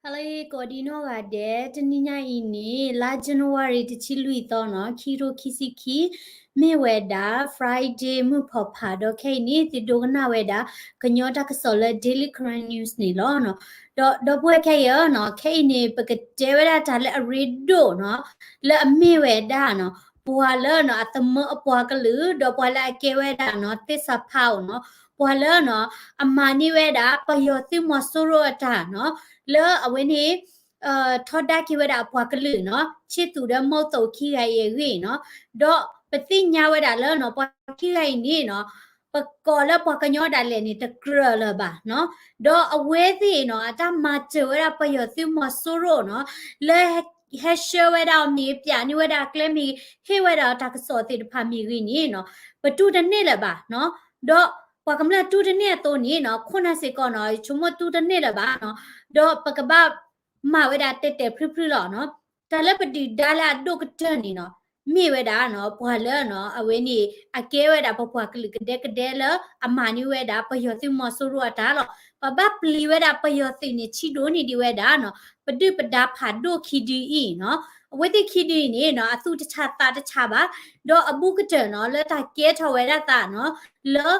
ဟါလၢအဂ့ၤ ကိးဒံနီၢ်ဂၤဒဲး, တနံၤညါအံၤန့ၣ် လါ January တဆံလွံၢ်သီနီၤ, ခံကထိခံဆံခံ, မ့ၢ်ဝဲဒၣ် Friday မုၢ်ဖီဖး ဒီးခဲအံၤန့ၣ် သုဒိကနၣ်ဝဲဒၣ် ကညီတၢ်ကစီၣ်လၢ Daily Karen News န့ၣ်လီၤ. ဒီးဒီပုၢ်ဝဲၢ်ခဲအံၤဧၢနီၤ, ခဲအံၤန့ၣ် ပကတဲဝဲဒၣ်တၢ်လၢအရ့ဒိၣ်နီၤ, လၢအမ့ၢ်ဝဲဒၣ်နီၤ, ပှၤလၢနီၤ အသမၢအပှၤကလုာ် ဒီးပှၤလၢအကဲဝဲဒၣ်နီၤ သစ္စာဖောက်နီၤ, ပှၤလၢနီၤ အမၤန့ၢ်ဝဲဒၣ် ပယီၤသုးမီၤစိရိၤအတၢ်နီၤ, လၢအဝဲန့ၣ် ထီဒါက့ၤဝဲဒၣ်အပှၤကလုာ်နီၤ, ချစ်သူဒီး မုတ်သုန် ခံဂၤအံၤအဂ့ၢ်နီၤ, ဒီးပသ့ၣ်ညါဝဲဒၣ်လၢနီၤ ပှၤခံဂၤအံၤန့ၣ်နီၤ, ပကိးလၢပှၤကညီဒၣ်လဲာ်န့ၣ် တကြၢးလၢၤဘၣ်နီၤ, ဒီးအဝဲသ့ၣ်နီၤ အတၢ်မၤစၢၤဝဲဒၣ်ပယီၤသုးမီၤစိရိၤနီၤ, လၢ ဟဲဆှၢဝဲဒၣ်အီၤမ့ၢ်ဂ့ၤ ပျးန့ၢ်ဝဲဒၣ်ကျဲမ့ၢ်ဂ့ၤ ဟ့ၣ်ဝဲဒၣ်တၢ်ကစီၣ်သ့ၣ်တဖၣ်မ့ၢ်ဂ့ၤန့ၣ်နီၤ, ပတူၢ်တန့ၢ်လၢၤဘၣ်နီၤ, ဒီးပှၤကမျၢၢ်တူၢ်တန့ၢ်အသိးန့ၣ်နီၤ, ခိၣ်နၢ်စ့ၢ်ကီးနီၤ ယဆိကမိၣ်တူၢ်တန့ၢ်လၢၤဘၣ်နီၤ, ဒီးပကဘၣ်မၤဝဲဒၣ်တဲာ်တဲာ်ဖျုဖျုလီၤနီၤ, တၢ်လၢပဒုၣ်ဒါလၢအဒိၣ်ကတၢၢ်န့ၣ်နီၤ, မ့ၢ်ဝဲဒၣ်နီၤ ပှၤလၢနီၤ အဝဲန့ၣ် အကဲဝဲဒၣ်ပပှၤကလုာ်ကဒဲကဒဲလၢအမၤန့ၢ်ဝဲဒၣ် ပယီၤသုးမီၤစိရိၤအတၢ်လီၤ. ပဘၣ်ပျံၤဝဲဒၣ်ပယီၤသုးန့ၣ် ဆံးဒိၣ်န့ၢ်ဒံးဝဲဒၣ်နီၤ ပဒုၣ်ပဒါဖးဒိၣ်ခံဒုအံၤနီၤ, အဝဲသ့ၣ်ခံဒုအံၤန့ၣ်နီၤ အသူၣ်တဆးသးတဆးဘၣ်, ဒီးအဘူးကတၢၢ်နီၤ လၢတၢ်ကဲထီၣ်ဝဲဒၣ်သးနီၤ လၢ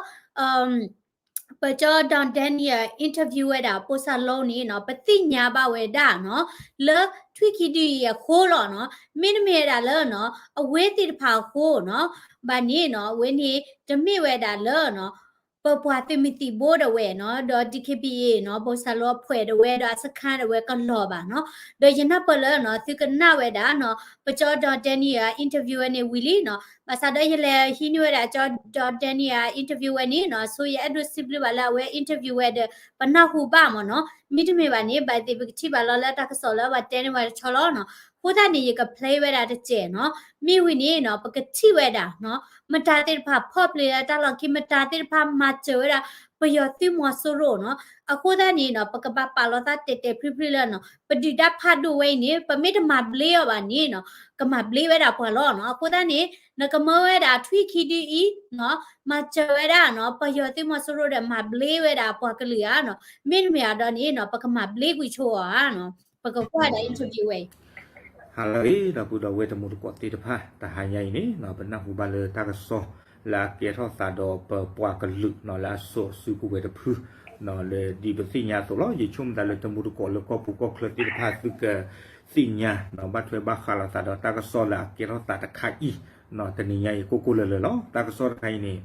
ပကၠီ Don Daniel interview ဝဲဒၣ် ပိၢ်စၢ်လိန့ၣ်နီၤ ပသ့ၣ်ညါဘၣ်ဝဲဒၣ်နီၤ လၢထွံၣ်ခံဒုအံၤအဃိလီၤနီၤ, မ့တမ့ၢ်ဝဲဒၣ်လၢနီၤ အဝဲသ့ၣ်တဖၣ်အဃိနီၤ, ဘၣ်န့ၣ်နီၤ အဝဲန့ၣ် တမ့ၢ်ဝဲဒၣ်လၢနီၤ ပပှၤသုးမုၢ်သံၣ်ဘိဒၣ်ဝဲနီၤ, ဒီး ဒီကၠီဘံၣ်အ့ၣ် နီၤ, ပိၢ်စၢ်လိအဖှဲးဒၣ်ဝဲ ဒီးအစခါဒၣ်ဝဲကလီၤဘၣ်နီၤ, ဒီးယနၢ်ပၢၢ်လၢနီၤ သုကနၣ်ဝဲဒၣ်နီၤ ပကၠီ Don Daniel interview ဝဲန့ၣ်ဝံၤလံနီၤ, ဘၣ်ဆၣ်ဒီးယလဲၤဟံးန့ၢ်ဝဲဒၣ်ကၠီ Don Daniel interview ဝဲန့ၣ်နီၤ, ဆိယအဲၣ်ဒိးစံးဘျုးဘၣ်လၢအဝဲ interview ဝဲဒီး ပနၢ်ဟူဘၣ်မ့ၢ်နီၤ, မ့တမ့ၢ်ဘၣ်န့ၣ် ဘၣ်သ့ၣ်ပကထံၣ်ဘၣ်လီၤလၢတၢ်ကစီၣ်လၢပှၤတဲန့ၢ်ဝဲတဆီလီၤနီၤ, အဃိသတးန့ၣ် ယက play ဝဲဒၣ်တစဲးနီၤ, မ့ၢ်ဝံၤန့ၣ်နီၤ ပကထံၣ်ဝဲဒၣ်နီၤ မတၤသ့ၣ်တဖၣ်ဖီၣ်ပျံၤလၢတၢ်လီၢ်ခံ မတၤသ့ၣ်တဖၣ်မၤစၢၤဝဲဒၣ် ပယီၤသုးမီၤစိရိၤနီၤ, အဃိသတးန့ၣ်နီၤ ပကဘၣ်ပာ်လီၤသးတဲာ်တဲာ်ဖျုဖျုလၢနီၤ ပဒုၣ်ဒါဖးဒိၣ်ဝဲအံၤန့ၣ် ပမ့ၢ်တမၤဘျ့အီၤဘၣ်န့ၣ်နီၤ ကမၤဘျ့ဝဲဒၣ်ပှၤလီၤနီၤ, အဃိသတးန့ၣ် နကမၢဝဲဒၣ်ထွံၣ်ခံဒုအံၤနီၤ မၤစၢၤဝဲဒၣ်နီၤ ပယီၤသုးမီၤစိရိၤဒီးမၤဘျ့ဝဲဒၣ်ပှၤကလုာ်ဧါနီၤ, မ့တမ့ၢ်ဧါဒီးန့ၣ်နီၤ ပကမၤဘျ့ကွံာ်ဆိဧါနီၤ, ပကကွၢ်ဒၣ် interview ဝဲအံၤ ဟါလၢအဂ့ၤ ဒီပုၢ်ဒီဝဲၢ်တံၤသကိးသ့ၣ်တဖၣ်, တဟါညါအံၤန့ၣ်နီၤ ပနၢ်ဟူဘၣ်လၢတၢ်ကစီၣ်လၢအကဲထီၣ်သးဒီးပပှၤကလုာ်နီၤ လၢအစိာ်စုကဝဲၤတဖုနီၤ လၢဒ်ပသ့ၣ်ညါအသိးလီၤ. ယဆိကမိၣ်သးလၢတမူတကိးလၢကီၢ်ပူၤကီၢ်ချၢသ့ၣ်တဖၣ် သုကသ့ၣ်ညါနီၤ ဘၣ်ထွဲဘၣ်ဃးလိာ်သးဒီးတၢ်ကစီၣ်လၢအကဲထီၣ်သးတခါအံၤနီၤ တနံၤညါအံၤ ကိၢ်ကိၢ်လၢၤလၢၤလီၤ. တၢ်ကစီၣ်တခါအံၤန့ၣ်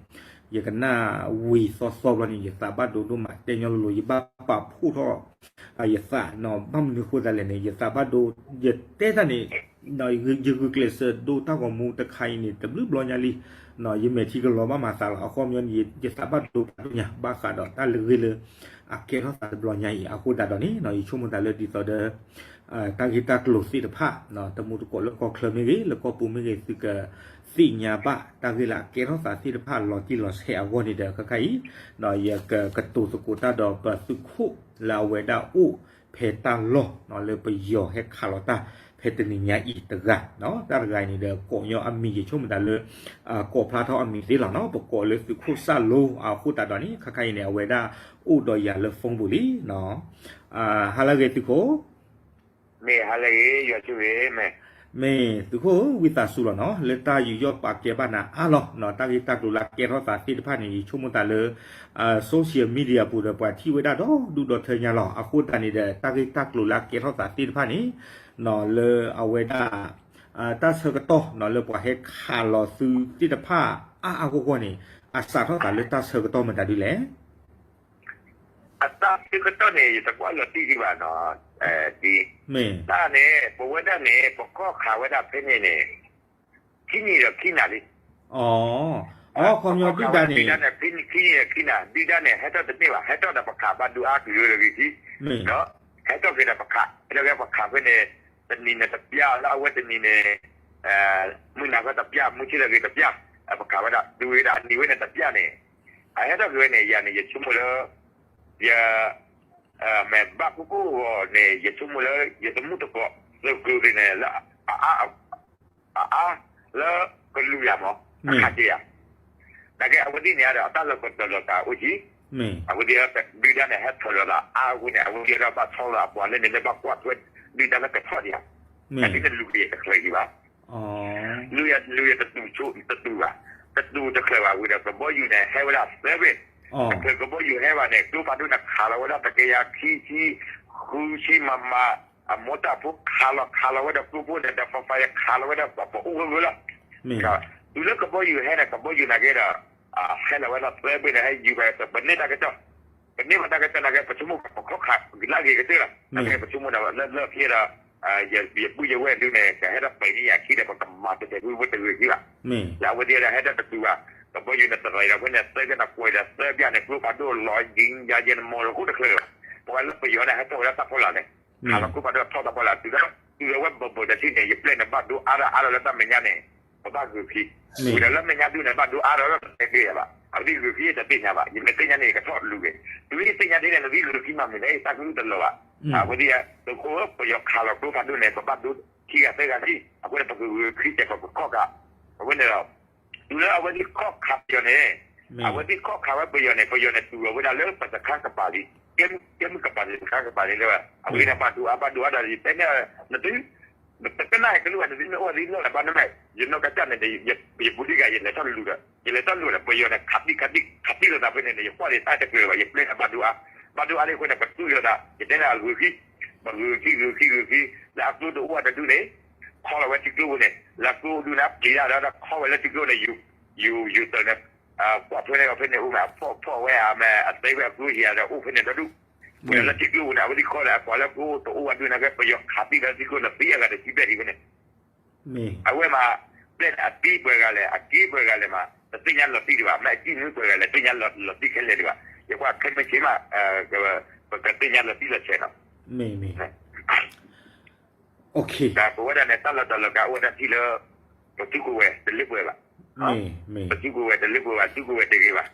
ယကနၣ်ဝံၤသီသီဘျီန့ၣ် ယသးဘၣ်ဒိဒိၣ်မး တဲညီလိၤလိၤ ယဘၣ်ပာ်ဖှိၣ်ထီၣ် ယသးနီၤ ဘၣ်မနုၤအဃိသတးလဲၣ်န့ၣ် ယသးဘၣ်ဒိ ယတဲတၢ်န့ၣ် ယဂုာ်ကျဲးစၢးဒိတၢ်ဂီၤမူတခါအံၤန့ၣ် တဘျုးဘျီညါလံ, ယမဲာ်ထံကလီၤဘၣ်မၤသးလီၤ. အခီပညီန့ၣ် ယသးဘၣ်ဒိဖးဒိၣ်ညါ ဘၣ်ဃးဒီးတၢ်လၢအဂ့ၢ်လၢ အကဲထီၣ်သးတဘျီညါအံၤ အဃိသတးဒီးန့ၣ် ယဆိကမိၣ်သးလၢဒ်သိးဒီး တၢ်ဂ့ၢ်တၢ်ကျိၤသ့ၣ်တဖၣ် တမူတကိးလၢကီၢ်ချၢမ့ၢ်ဂ့ၤ လၢကီၢ်ပူၤမ့ၢ်ဂ့ၤ သုကသ့ၣ်ညါဘၣ် တၢ်ဂ့ၢ်လၢအကဲထီၣ်သးသ့ၣ်တဖၣ်လီၤတံၢ်လီၤဆဲးအဂီၢ်န့ၣ်ဒီး ခဲခါအံၤ ယကကတိၤသကိးတၢ်ဒီးပသုးခိၣ်လၢအဝဲဒၣ်အိၣ် ဖဲတၢ်လီၢ် လၢပယီၤဟဲခးလီၤတၢ် ဖဲတနံၤညါအံၤတဂၤ, တၢ်တဂၤအံၤန့ၣ်ဒီး ကိးညီအမံၤ ယဆိကမိၣ်သးလၢ ကိးဖျါထီၣ်အမံၤသ့လီၤနီၤ, ပကိးလၢသုးခိၣ်စၣ်လိ အဃိသတးဒီးန့ၣ် ခဲခါအံၤန့ၣ် အဝဲဒၣ်အိၣ်ဒီးယၤလၢ phone ပူၤလံနီၤ. ဟါလၢအဂ့ၤသုးခိၣ်, မ့ၢ်ဟါလၢအဂ့ၤ ယွၤဆိၣ်ဂ့ၤမ့ၢ်, မ့ၢ်သုးခိၣ်ဧၢ ဝံသးစူၤလီၤနီၤ, လၢတၢ်ယူးယီၣ်ပာ်ကဲဘၣ်နၤအါလီၤနီၤ, တၢ်ဂ့ၢ်တၢ်ကျိၤလၢအကဲထီၣ်သးသ့ၣ်တဖၣ်န့ၣ် ယဆိကမိၣ်သးလၢ social media ပူၤဒီးပှၤထံၣ်ဝဲဒၣ်ဒီဒူၣ်ဒီထၢညါလီၤ. အဃိသတးန့ၣ်ဒီး တၢ်ဂ့ၢ်တၢ်ကျိၤလၢအကဲထီၣ်သးသ့ၣ်တဖၣ်န့ၣ်နီၤ လၢအဝဲဒၣ် တၢ်ဆၢကတီၢ်နီၤ လၢပှၤဟဲခးလီၤသုးသ့ၣ်တဖၣ်အါအါဂီၢ်ဂီၢ်န့ၣ် အစးထီၣ်သးလၢတၢ်ဆၢကတီၢ်မတၤဒ်လဲၣ်. အတၢ်ဆၢကတီၢ်န့ၣ် ယတကွၢ်လီၤတံၢ်ဒံးဘၣ်နီၤ, ဒ် မ့ၢ် တၢ်န့ၣ် ပဝဲဒၣ်န့ၣ် ပကီၢ်ခးဝဲဒၣ်ဖဲန့ၣ်န့ၣ် ခံနံၣ်ဒီးခံနၤလံ. အီ အခီပညီဒုၣ်ဒါန့ၣ် ဒုၣ်ဒါန့ၣ် ခံနံၣ်ဒီးခံနၤ ဒုၣ်ဒါန့ၣ် ဟဲထီၣ်တန့ၢ်ဘၣ် ဟဲထီၣ်ဒီးပခးဘၣ်ဒုးအါကလုာ်လၢဂ့ၤထံး ဟဲထီၣ်က့ၤဒီးပခး ဟဲထီၣ်က့ၤပခးဖဲန့ၣ် တနံၤန့ၣ်တပျၢ် လၢအဝဲတနံၤန့ၣ် မုၢ်နၤခီတပျၢ် မုၢ်ဆ့ၣ်ထီၣ်ဂ့ၤတပျၢ် ပခးဝဲဒၣ် ဒုးဝဲဒၣ်အနံၤဝဲန့ၣ်တပျၢ်န့ၣ် အဟဲထီၣ်က့ၤဝဲန့ၣ် ယၤန့ၣ် ယဆိကမိၣ်လၢ ယ မ့ၢ်ဘၣ်ကိၢ်ကိၢ်ဂီၤန့ၣ် ယဆိကမိၣ်လၢ ယတမူတကိး သုးကျိၤန့ၣ် လၢ အအါ လၢကလူၤယၤမး အခးက့ၤယၤ နာ်က့အဝဲသ့ၣ်န့ၣ်ဒီး အတၢ်လီၤကတီၤလီၤကးအိၣ်ကံ အဝဲသ့ၣ်ဒုၣ်ဒါန့ၣ် ဟဲထီၣ်လီၤသးအါအဃိန့ၣ် အဝဲသ့ၣ်ဒီးဘၣ်ဆီလီၤအပှၤလၢန့ၣ်လၢဘၣ်ကွၢ်ထွဲဒုၣ်ဒါလၢကထီၣ်ဒံးဧါ, အဒ်န့ၣ်လူၤကယဲၢ်တချုးဒံးဘၣ်, လူၤယၤလူၤယၤတတူၢ်ဆိတတူၢ်ဘၣ်, တတူၢ်တချုးဘၣ်ဝံၤဒီး ကဘီယူၤန့ၣ် ဟဲဝဲဒၣ်သၢဘ့ၣ်, တချုးကဘီယူၤဟဲဘၣ်န့ၣ် ကျိဖးဒိၣ်န့ၣ်ခးလီၤဝဲဒၣ်တကယၤခံဆံ ဃုဆံမးမး, အမိၢ်တၢ်ဖိခးလီၤခးလီၤဝဲဒီးကျိဖိန့ၣ်ဒီး ဖးဖးယခးလီၤဝဲဒီးပအိၣ်ဝဲဝဲလီၤ, တုၤလၢကဘီယူၤဟဲန့ၣ် ကဘီယူၤနာ်က့ဒီး ဟဲလီၤဝဲဒၣ်သၢဘ့ၣ်န့ၣ် ဟဲယူၤဖဲပန့ၢ်တၢ်ကစီၣ်, ပန့ၢ်ဘၣ်တၢ်ကစီၣ်နာ်က့ ပဆိကမိၣ်ပခီၣ်ခးကလၢအဂ့ၤကတၢၢ်လီၤ, နာ်က့ပဆိကမိၣ်ဒီးလၢလၢခံဒီး ယပုၢ်ယဝဲၢ်ဒုန့ၣ် ကဟဲထီၣ်ပှဲၤန့ၢ်ယၤခံဒီး ပကမၤတဲာ်တဲာ်ဝဲတဂ့ၤခံဘၣ်, လၢအဝဲသ့ၣ်ဒီးဟဲထီၣ်တတူၢ်ဘၣ်, ကဘီယူၤန့ၣ်တရံးဒီးဖဲန့ၣ် သၢဘ့ၣ်န့ၣ်ကွဲးဒီးသၢဘ့ၣ်န့ၣ် ကျိဖးဒိၣ်လီၤယံၤယၤယဲၢ်န့ၣ် မီၤတခိၣ်တချုးဘၣ်, ပဝဲလၢပယီၤန့ၣ် ဟဲထီၣ်ဝဲဒၣ်တၢ်ဖီလာ်န့ၣ် ခးလီၤကျိဖးဒိၣ်ထီၣ်တၢ်ဖီလာ် တုၤလၢ တုၤလၢဝဲဘၢၣ်ဘၢၣ်တထံၣ်န့ၣ် ယပျဲၢ်န့ၣ်ဘၣ်ဒိအါထီၣ်အါထီၣ်လၢတၢ်မဲာ်ညါန့ၣ် ပဘၣ်ဂုာ်ခံ, ဝံၤဒီးလၢမဲာ်ညါဒုန့ၣ် ဘၣ်ဒိအါထီၣ်လၢတတဲကျဲယၤဘၣ်, အဝဲသ့ၣ်ဂုာ်ခံတသ့ၣ်ညါဘၣ်, ယမ့ၢ်သ့ၣ်ညါန့ၣ် ယကထီၣ်လူၤက့ၤ, တုၤလၢယသ့ၣ်ညါဒ်န့ၣ် နသုဂုာ်ခံမးမ့ၢ်လဲၣ် တၢ်ကလုၢ်တလီၤဘၣ်, အဝဲသ့ၣ် သုးခိၣ်ဧၢ ပယီၤခးလီၤကျိဖးဒိၣ်န့ၣ် ပဘၣ်ဒိခံဂၤသၢဂၤလံ, အဃိန့ၣ် ပကဂုာ်ခံတဲာ်ပကခီၣ်ခး, အဃိန့ၣ်ဒီး တုၤလၢအဝဲသ့ၣ်ခီၣ်ခးပယီၤန့ၣ်, အဝဲသ့ၣ်ခီၣ်ခးဝဲပယီၤန့ၣ် ပယီၤန့ၣ်တူၢ်လီၤဝဲဒၣ်လၢပစခါကပၤလံ, ကဲမုၢ်ကပၤလံ စခါကပၤလံလၢ အဝဲသ့ၣ်န့ၣ် ဘၣ်ဒိအါဘၣ်ဒိအါဒီး ယတဲန့ၣ် နသု ပကနၣ်ကလုၢ်ဘၣ် နသုမ့ၢ်အိၣ်သံလီၢ်လၢဘၣ်နမ့ၢ် ယနီၢ်ကစၢ်န့ၣ် ယဘူးဒံးဂၤ ယလဲၤထီၣ်လူၤဒီး ယလဲၤထီၣ်လူၤဒီး ပယီၤန့ၣ် ခးတံၢ်ခးတံၢ်ခးတံၢ်လိာ်သးဖဲန့ၣ်န့ၣ် ယကွၢ်လံတၢ်တကြၢးဘၣ် ယပျဲၢ်န့ၣ် ဘၣ်ဒိအါ, ဘၣ်ဒိအါလံအဃိန့ၣ် ပတူၢ်လိာ်သး ယတဲန့ၣ် အဂုာ်ခံ, ပဂုာ်ခံဂုာ်ခံဂုာ်ခံ, လၢအကျိတအိၣ်ဝဲတဒုန့ၣ် ခီလီၤဝဲထံကျိပူၤန့ၣ် လၢအကျိဒုန့ၣ် ပျံၤတၢ်ဒီးခီဝဲလၢထံကျိန့ၣ် ယူၤတၢ်န့ၣ် ကွၢ်ထွဲန့ၣ်ဖဲန့ၣ်အိၣ်မး အဖီၣ်ဖီၣ်ဝဲအမ့ၢ်အသဲဝဲအကျိဟံၤဒီးအိၣ်ဖဲန့ၣ်ဒီဒူၣ်, ဝဲဒၣ်လၢထံကျိပူၤန့ၣ် အဝဲသ့ၣ်ခီလၢအပှၤလၢကျိတအိၣ်ဝဲဒု နာ်က့ ပယီၤခးတံၢ်လၢထံကျိန့ၣ် သံအဂၤတဆံဘျဲၣ်ဒံးဖဲန့ၣ်, အဝဲမး ပျဲၢ်န့ၣ် အတံၢ်ပှဲၤဂၤလဲၣ် အက့ပှဲၤဂၤလဲၣ်မး တသ့ၣ်ညါလီၤတံၢ်ဒံးဘၣ် မ့ၢ်အတံၢ်မုၢ်ပှဲၤဂၤလဲၣ် တသ့ၣ်ညါလီၤတံၢ်ခဲလၢာ်ဒံးဘၣ် ယကွၢ်ခဲမုၢ်ဆ့ၣ်မး ပကသ့ၣ်ညါလီၤတံၢ်လီၤဆဲးနီၤ ပဝဲဒၣ်န့ၣ် တၢ်လီၢ်တၢ်လီၢ်ကအိၣ်ဝဲဒၣ်ထံၣ်လၢ ပသုးကဝဲၤတလၢပှဲၤဘၣ်, ပသုးကဝဲၤတလၢပှဲၤဘၣ် သုးကဝဲၤတဂ့ၤဘၣ်,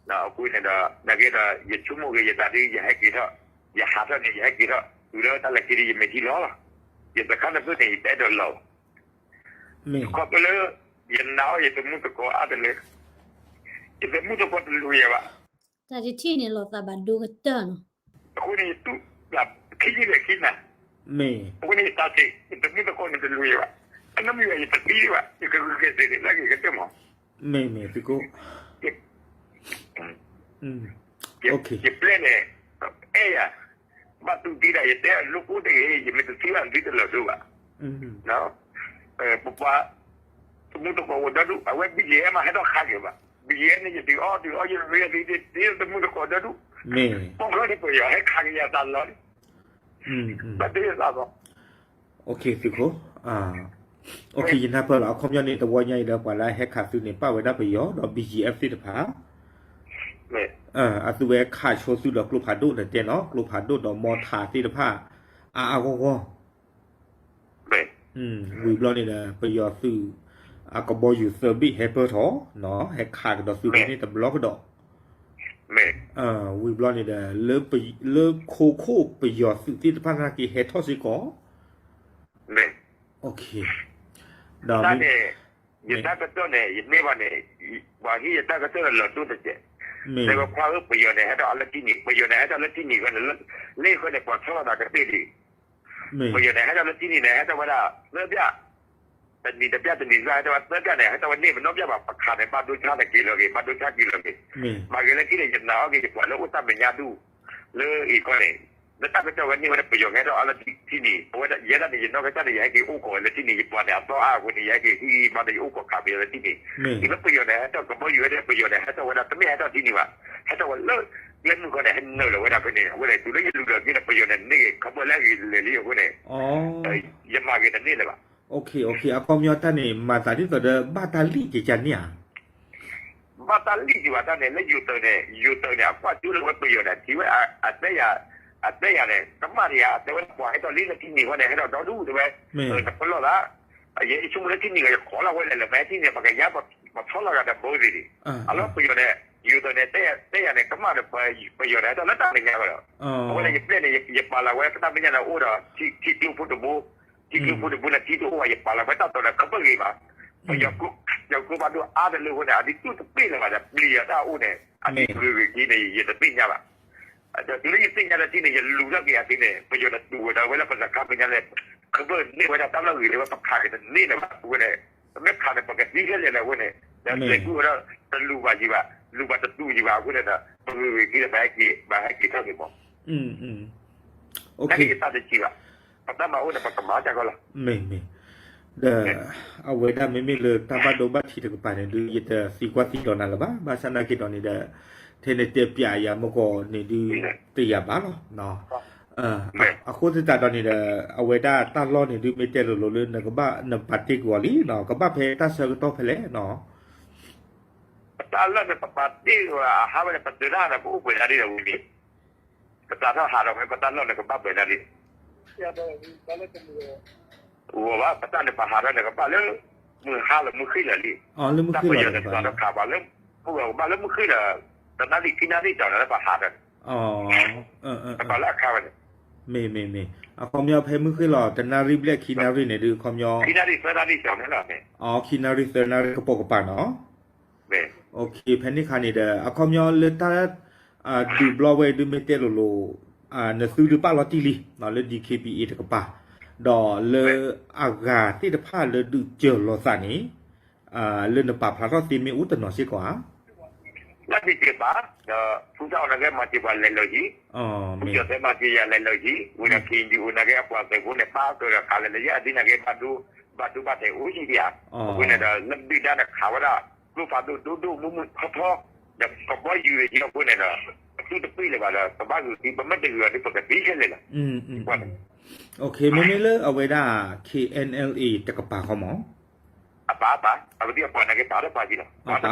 အဃိန့ၣ်ဒီး နာ်က့ဒီး ယဆိကမိၣ်က့ၤယသးဒ် ယဟဲက့ၤထီၣ်, ယဟးထီၣ်န့ၣ် ယဟဲက့ၤထီၣ် တုၤလၢတၢ်လၢခံဒ် ယမ့ၢ်ထံၣ်လီၤလီၤ, ယသခါန့ၣ်ဖဲန့ၣ် ယတအဲၣ်ဒိးလီၤဘၣ်, ခီဖျိလၢ ယနာ်အီၤယတမူတကိးအါတလၢ ယတမူတကိးတလူၤယၤဘၣ် တၢ်တထံၣ်န့ၣ်လီၤသးဘၣ်ဒိကတၢၢ်နီၤ, အဃိန့ၣ်ယတူၢ်လၢခံယုၢ်လဲၣ်ခံနၤ, အဃိန့ၣ်ယတၢ်စ့ၢ် ယတမူတကိးန့ၣ်တလူၤယၤဘၣ်, အနီၢ်မံၤဘၣ်ယတသံဒံးဘၣ် ယကဂုာ်က့ၤစ့ၢ်န့ၣ် လၢဂ့ၤကတၢၢ်မး မ့ၢ်မ့ၢ်သုးခိၣ် ယပျဲၢ်န့ၣ် အဲၣ်ယၤ, ဘၣ်တူၢ်တံၢ်ဒၣ် ယတဲအလိၣ်ကိးတဂ့ၤ ယမ့ၢ်တသံဘၣ်သုတလီၤဒိဘၣ်, ပပှၤ တမူတကိးအိၣ်ဒီဒူၣ် အဝဲ ဘီၣ်ကၠံၣ်အဲၣ် မးဟဲထီၣ်ခးက့ၤဘၣ်, ဘီၣ်ကၠံၣ်အဲၣ် န့ၣ် ယတုၤအီၣ်တုၤအီယရ့အီသံ တမူတကိးဒီဒူၣ်, ပီၣ်ချီန့ၣ်ပယီၤဟဲခးက့ၤယၤသးလီၤ ဘၣ်တ့ၢ်သးဘၣ် သုးခိၣ် ယနၢ်ပၢၢ်လီၤ အခီပညီန့ၣ် တဝီညါအံၤဒီး ပှၤလၢအဟဲခးသုန့ၣ် ပၣ်ဝဲဒၣ်ပယီၤဒီး ဘီၣ်ကၠံၣ်အဲၣ် သ့ၣ်တဖၣ်, အသုဝဲခးဆိသုဒီးကျိဖးဒိၣ်န့ၣ်တဲနီၤ ကျိဖးဒိၣ်ဒီးမီထးသ့ၣ်တဖၣ် အါအါဂီၢ်ဂီၢ် ဝံၤဘျီန့ၣ်ဒီး ပယီၤသုး အကဘီယူၤသၢဘ့ၣ်ဟဲပၢၢ်ထီၣ် ဟဲခးကဒီးသုဖဲန့ၣ်တဘျီကဒီး, ဝံၤဘျီန့ၣ်ဒီး လၢခိခိၣ်ပယီၤသုးသ့ၣ်တဖၣ်နာ်က့ဟဲထီၣ်စ့ၢ်ကီး, ဒီး ယတၢ်ကစီၣ်န့ၣ် ယန့ၢ်ဘၣ်န့ၣ် ပှၤဟ့ၣ်ယတၢ်ကစီၣ်န့ၣ်လီၤဒိၣ်တစဲး, တဲဝဲခွါဧၢ ပယီၤန့ၣ် ဟဲထီၣ်အါလၢထံနံၤ ပယီၤန့ၣ် ဟဲထီၣ်လၢထံနံၤဃီန့ၣ် လၢဃီန့ၣ် ပှၤဆီလီၤသးကသ့ၣ်ဒံး, ပယီၤန့ၣ် ဟဲထီၣ်လၢထံနံၤန့ၣ် ဟဲထီၣ်ဝဲဒၣ်သၢဘျၣ်, တနံၤတဘျၣ်တနံၤတဘျၣ် ဟဲထီၣ်ဝဲသၢဘျၣ်န့ၣ် ဟဲထီၣ်ဝဲန့ၢ်ပနီၣ်ဘျၣ်ဘၣ် ပခးန့ၣ် ဘၣ်ဒိဆါန့ၣ်က့ၤလီၤက့ၤ ဘၣ်ဒိဆါက့ၤလီၤက့ၤ, မၤဂ့ၤလၢခံန့ၣ် ယနာ်အီၤက့ၤ ယပှၤလၢအိၣ်တၢ်မဲာ်ညါဒူၣ် လၢအံၤခီန့ၣ် လၢတၢ်ကစီၣ်ဝဲန့ၢ်ဝဲဒၣ် ပယီၤကဟဲထီၣ်အါလၢထံနံၤ ပဝဲဒၣ်ယဲဒၣ်န့ၣ် ယနီၢ်ကစၢ်န့ၣ် ယဟဲက့ၤအိၣ်ကီးဝဲလၢထံနံၤ ယပှၤန့ၣ် အသီအါအဃိန့ၣ် ယဟဲက့ၤဟံးမးဒီးယအိၣ်ကီးခးပယီၤလၢထံနံၤ, တုၤလၢပယီၤန့ၣ် ဟဲထီၣ်ကဘီယူၤဝဲဒၣ် ပယီၤန့ၣ် ဟဲထီၣ်ဝဲဒၣ် တမ့ၢ်ဟဲထီၣ်ထံနံၤဘၣ်, ဟဲထီၣ်ဝဲလၢ ကျဲမုၢ်ခီန့ၣ် ဟဲနုာ်လီၤဝဲဒၣ်ဖဲန့ၣ် အဃိန့ၣ် တုၤလၢယလူၤလီၤက့ၤန့ၣ် ပယီၤန့ၣ် န့ၢ်က့ၤ ခီဘီလၢအဂ့ၤလၢာ်လံအဃိန့၁ၣ်, ယမၤဂ့ၤတန့ၢ်လၢၤဘၣ် အခီပညီတၢ်န့ၣ် မၤသးဒ်သိးဒီး ဘၣ်တၢ်လံၣ်ကကန့ၣ်ဧါ, ဘၣ်တၢ်လံၣ်ကဘၣ်တၢ်န့ၣ် လၢယိၤတၢၤန့ၣ် ယိၤတၢၤန့ၣ် အကွၢ်ကၠိလၢဝဲပယီၤန့ၣ် ထံၣ်ဝဲ အတဲယၤ အတဲယၤန့ၣ် ကမၣ်တယၤ အတဲဝဲဒၣ်ပှၤဟဲထီၣ်လံလၢထံနံၤဝဲန့ၣ် ဟဲထီၣ်ဒီဒူၣ်တဲဝဲ, တပလီၢ်သး, ယဆိကမိၣ်လၢထံနံၤဂၤ ယခိးလီၤဝဲလဲၣ်လၢ မ့ၢ်ထံနံၤ ပကယါ ပဆီလီၤဂာ်ဒီးဘိသ့ၣ်န့ၣ်, အလီၢ်ပယီၤန့ၣ် ယိၤတၢၤန့ၣ် တဲယၤန့ၣ် ကမၣ်ဒီးပယီၤန့ၣ် ဟဲထီၣ်လၢတၢ်မဲာ်ညါဝဲဒီး, အဝဲန့ၣ် ယပျဲၢ်န့ၣ် ယပာ်လီၤဝဲတၢ်မဲာ်ညါန့ၣ် အိၣ်ဒီး ထံကျိဖိတဘိ, ထံကျိဖိတဘိန့ၣ် ထံတအိၣ်ဘၣ် ယပာ်လီၤဝဲတၢ်တီၤန့ၣ် ခီပဂ့ၤဘၣ်, ပယီၤကျိဖးဒိၣ်အါတလၢအဃိန့ၣ် အဒုးတူၢ်တပ့ၢ်လၢၤဘၣ်ဒီး ပျံၤယၤတၢ်အိၣ်န့ၣ် အတံၤပဂ့ၤဂ့ၤက့ၤန့ၣ် ယတသ့ၣ်ညါဘၣ်. ဒီးတုၤလၢယသ့ၣ်ညါလၢထံန့ၣ် ယလူၤထီၣ်က့ၤအသ့န့ၣ် ပယီၤန့ၣ်တူၢ်ဝဲဒီးဝဲလၢပတခါမဲာ်ညါလဲၣ်, ခဘၢၣ်န့ၢ်ဝဲဒၣ်တၢ်လီၢ်ဂ့ၤလၢဝဲ ပခးက့ၤတန့ၢ်လၢၤဘၣ်အဃိန့ၣ်, ပမ့ၢ်ခးန့ၣ် ပကသံခဲလၢာ်လၢအဃိန့ၣ်, ဒီးစဲးကူအီၤဒီး တလူၤဘၣ်ယံၤဘၣ်, လူၤဘၣ်တတူၢ်ယံၤဘၣ်အဃိန့ၣ်ဒီး ပဂ့ၤဂ့ၤက့ၤဒီး ပဟဲက့ၤ ပဟဲက့ၤထီၣ်က့ၤမး တၢ်ဂ့ၢ်တၢ်တစံးဘၣ်, ပတၢ်မၤအိၣ်န့ၣ် ပကမၤတၢ်ကီလီၤ. မ့ၢ်မ့ၢ်, ဒီး အဝဲဒၣ်မ့မ့ၢ်လၢတၢ်ဘၣ်ဒိဘၣ်ထံးတကပၤန့ၣ်ဒုး ယတသံကွၢ်သံဒိးနၤလၢၤဘၣ်, ဘၣ်ဆၣ်နာ်က့ၤဒီးန့ၣ်ဒီး ထဲန့ၣ်တဲပျးယၤမ့ၢ်ကီးန့ၣ်ဒုး တယာ်ဘၣ်လီၤ. အဃိသတးဒီးန့ၣ်ဒီး အဝဲဒၣ်တၢ်လီၢ်န့ၣ်ဒုး မ့ၢ်တဲလိၤလိၤလၢနကဘၣ် နပာ်တ့ၢ်ကွံာ်အီၤလံနီၤ, ကဘၣ်ဖဲတၢ်ဆၢကတီၢ်ဖဲလဲၣ်နီၤ. ပတၢ်လီၢ်န့ၣ် ပပာ်တ့ၢ်ကွံာ်အဟးဝဲန့ၣ် ပတုၤတၢ်ဒီး ပအိၣ်ပှဲၤဒၣ်ဒ်ဒီးဝံၤန့ၣ် ပစးထီၣ်ဟးထီၣ်ဝဲ ပတၢ်လီၢ်န့ၣ်ကဘၣ်ပှဲၤဒၣ်ဒ် ဂီၤဘၣ် ပတၢ်န့ၣ်ပဟးထီၣ်န့ၣ် ကဘၣ်လၢ မုၢ်ဟါလီၤမုၢ်ဃ့ၢ်လီၤလံ. တၢ်ပယီၤန့ၣ် စးထီၣ်ခးဘၣ်လၢ မုၢ်ဂီၤကဘၣ်လၢမုၢ်ဃ့ၢ်ဒီး တနၣ်ရံၣ်ခံနၣ်ရံၣ်စးထီၣ်န့ၣ် ပဟးထီၣ်န့ၣ် ကဘၣ်လၢအခါဝဲန့ၣ် မ့ၢ်မ့ၢ်မ့ၢ်, အခီပညီဖဲမုၢ်ဃ့ၢ်လီၤ တနၣ်ရံၣ်ဘျဲၣ်ခံနၣ်ရံၣ်န့ၣ်ဒုး အခီပညီ ခံနၣ်ရံၣ်သၢနၣ်ရံၣ်စးထီၣ်န့ၣ်လီၤ. ခံနၣ်ရံၣ်သၢနၣ်ရံၣ်ကပိာ်ကပၤနီၤ. ဖဲန့ၣ်အခါန့ၣ်ဒီး အခီပညီလၢတၢ် ဒုးဘျီဝဲဒုးမ့ၢ်တဲလိၤလိၤ နသုတပာ်လီၤတံၢ်လံ လၢ DKBA တကပၤ, ဒီးလၢအဂၤသ့ၣ်တဖၣ်လၢဒုးစၢၤလီၤသးန့ၣ် လၢနပာ်ဖျါထီၣ်သ့မ့ၢ်အိၣ်တနီၤစ့ၢ်ကီးဧါ. လၢဒုးစၢၤပာ် ဒီး ဖုဆၣ်အီၤနာ်က့ မၤစၢၤပှၤလဲၤလၢာ်ယံၤ, ဖုကၠီၤသဲမၤစၢၤယၤလဲၤလၢာ်ယံၤ, ဝံၤဒီး KNDO နာ်က့ အပှၤသုးဖိန့ၣ် ပာ်ကဒီးခးလဲၤလၢာ်ယံၤ အဒ်နာ်က့ ဘၣ်ဒိဘၣ်ထံးအိၣ်ယံၤဒံးဧါ. အဃိန့ၣ်ဒီး လၢဒုၣ်ဒါန့ၣ်ခးဝဲဒၣ် ကျိဖးဒိၣ်ဒိၣ်ဒိၣ်မုၢ်မုၢ်ထီထီ, ဒီးကဘီယူၤအံၤအဃိန့ၣ်ဒီး ပသုတပ့ၢ်လၢၤဘၣ်ဒီး ပဘၣ်ဂုာ်သံ ပမ့ၢ်တဂုာ်အီၤဒီး ပကသံခဲလၢာ်လီၤ. မ့မ့ၢ်လၢအဝဲဒၣ် KNLA တကပၤဃီမး အပာ်ပာ် အဝဲသ့ၣ်အပှၤနာ်က့ ပာ်ထီၣ်ပာ်က့ၤလီၤ.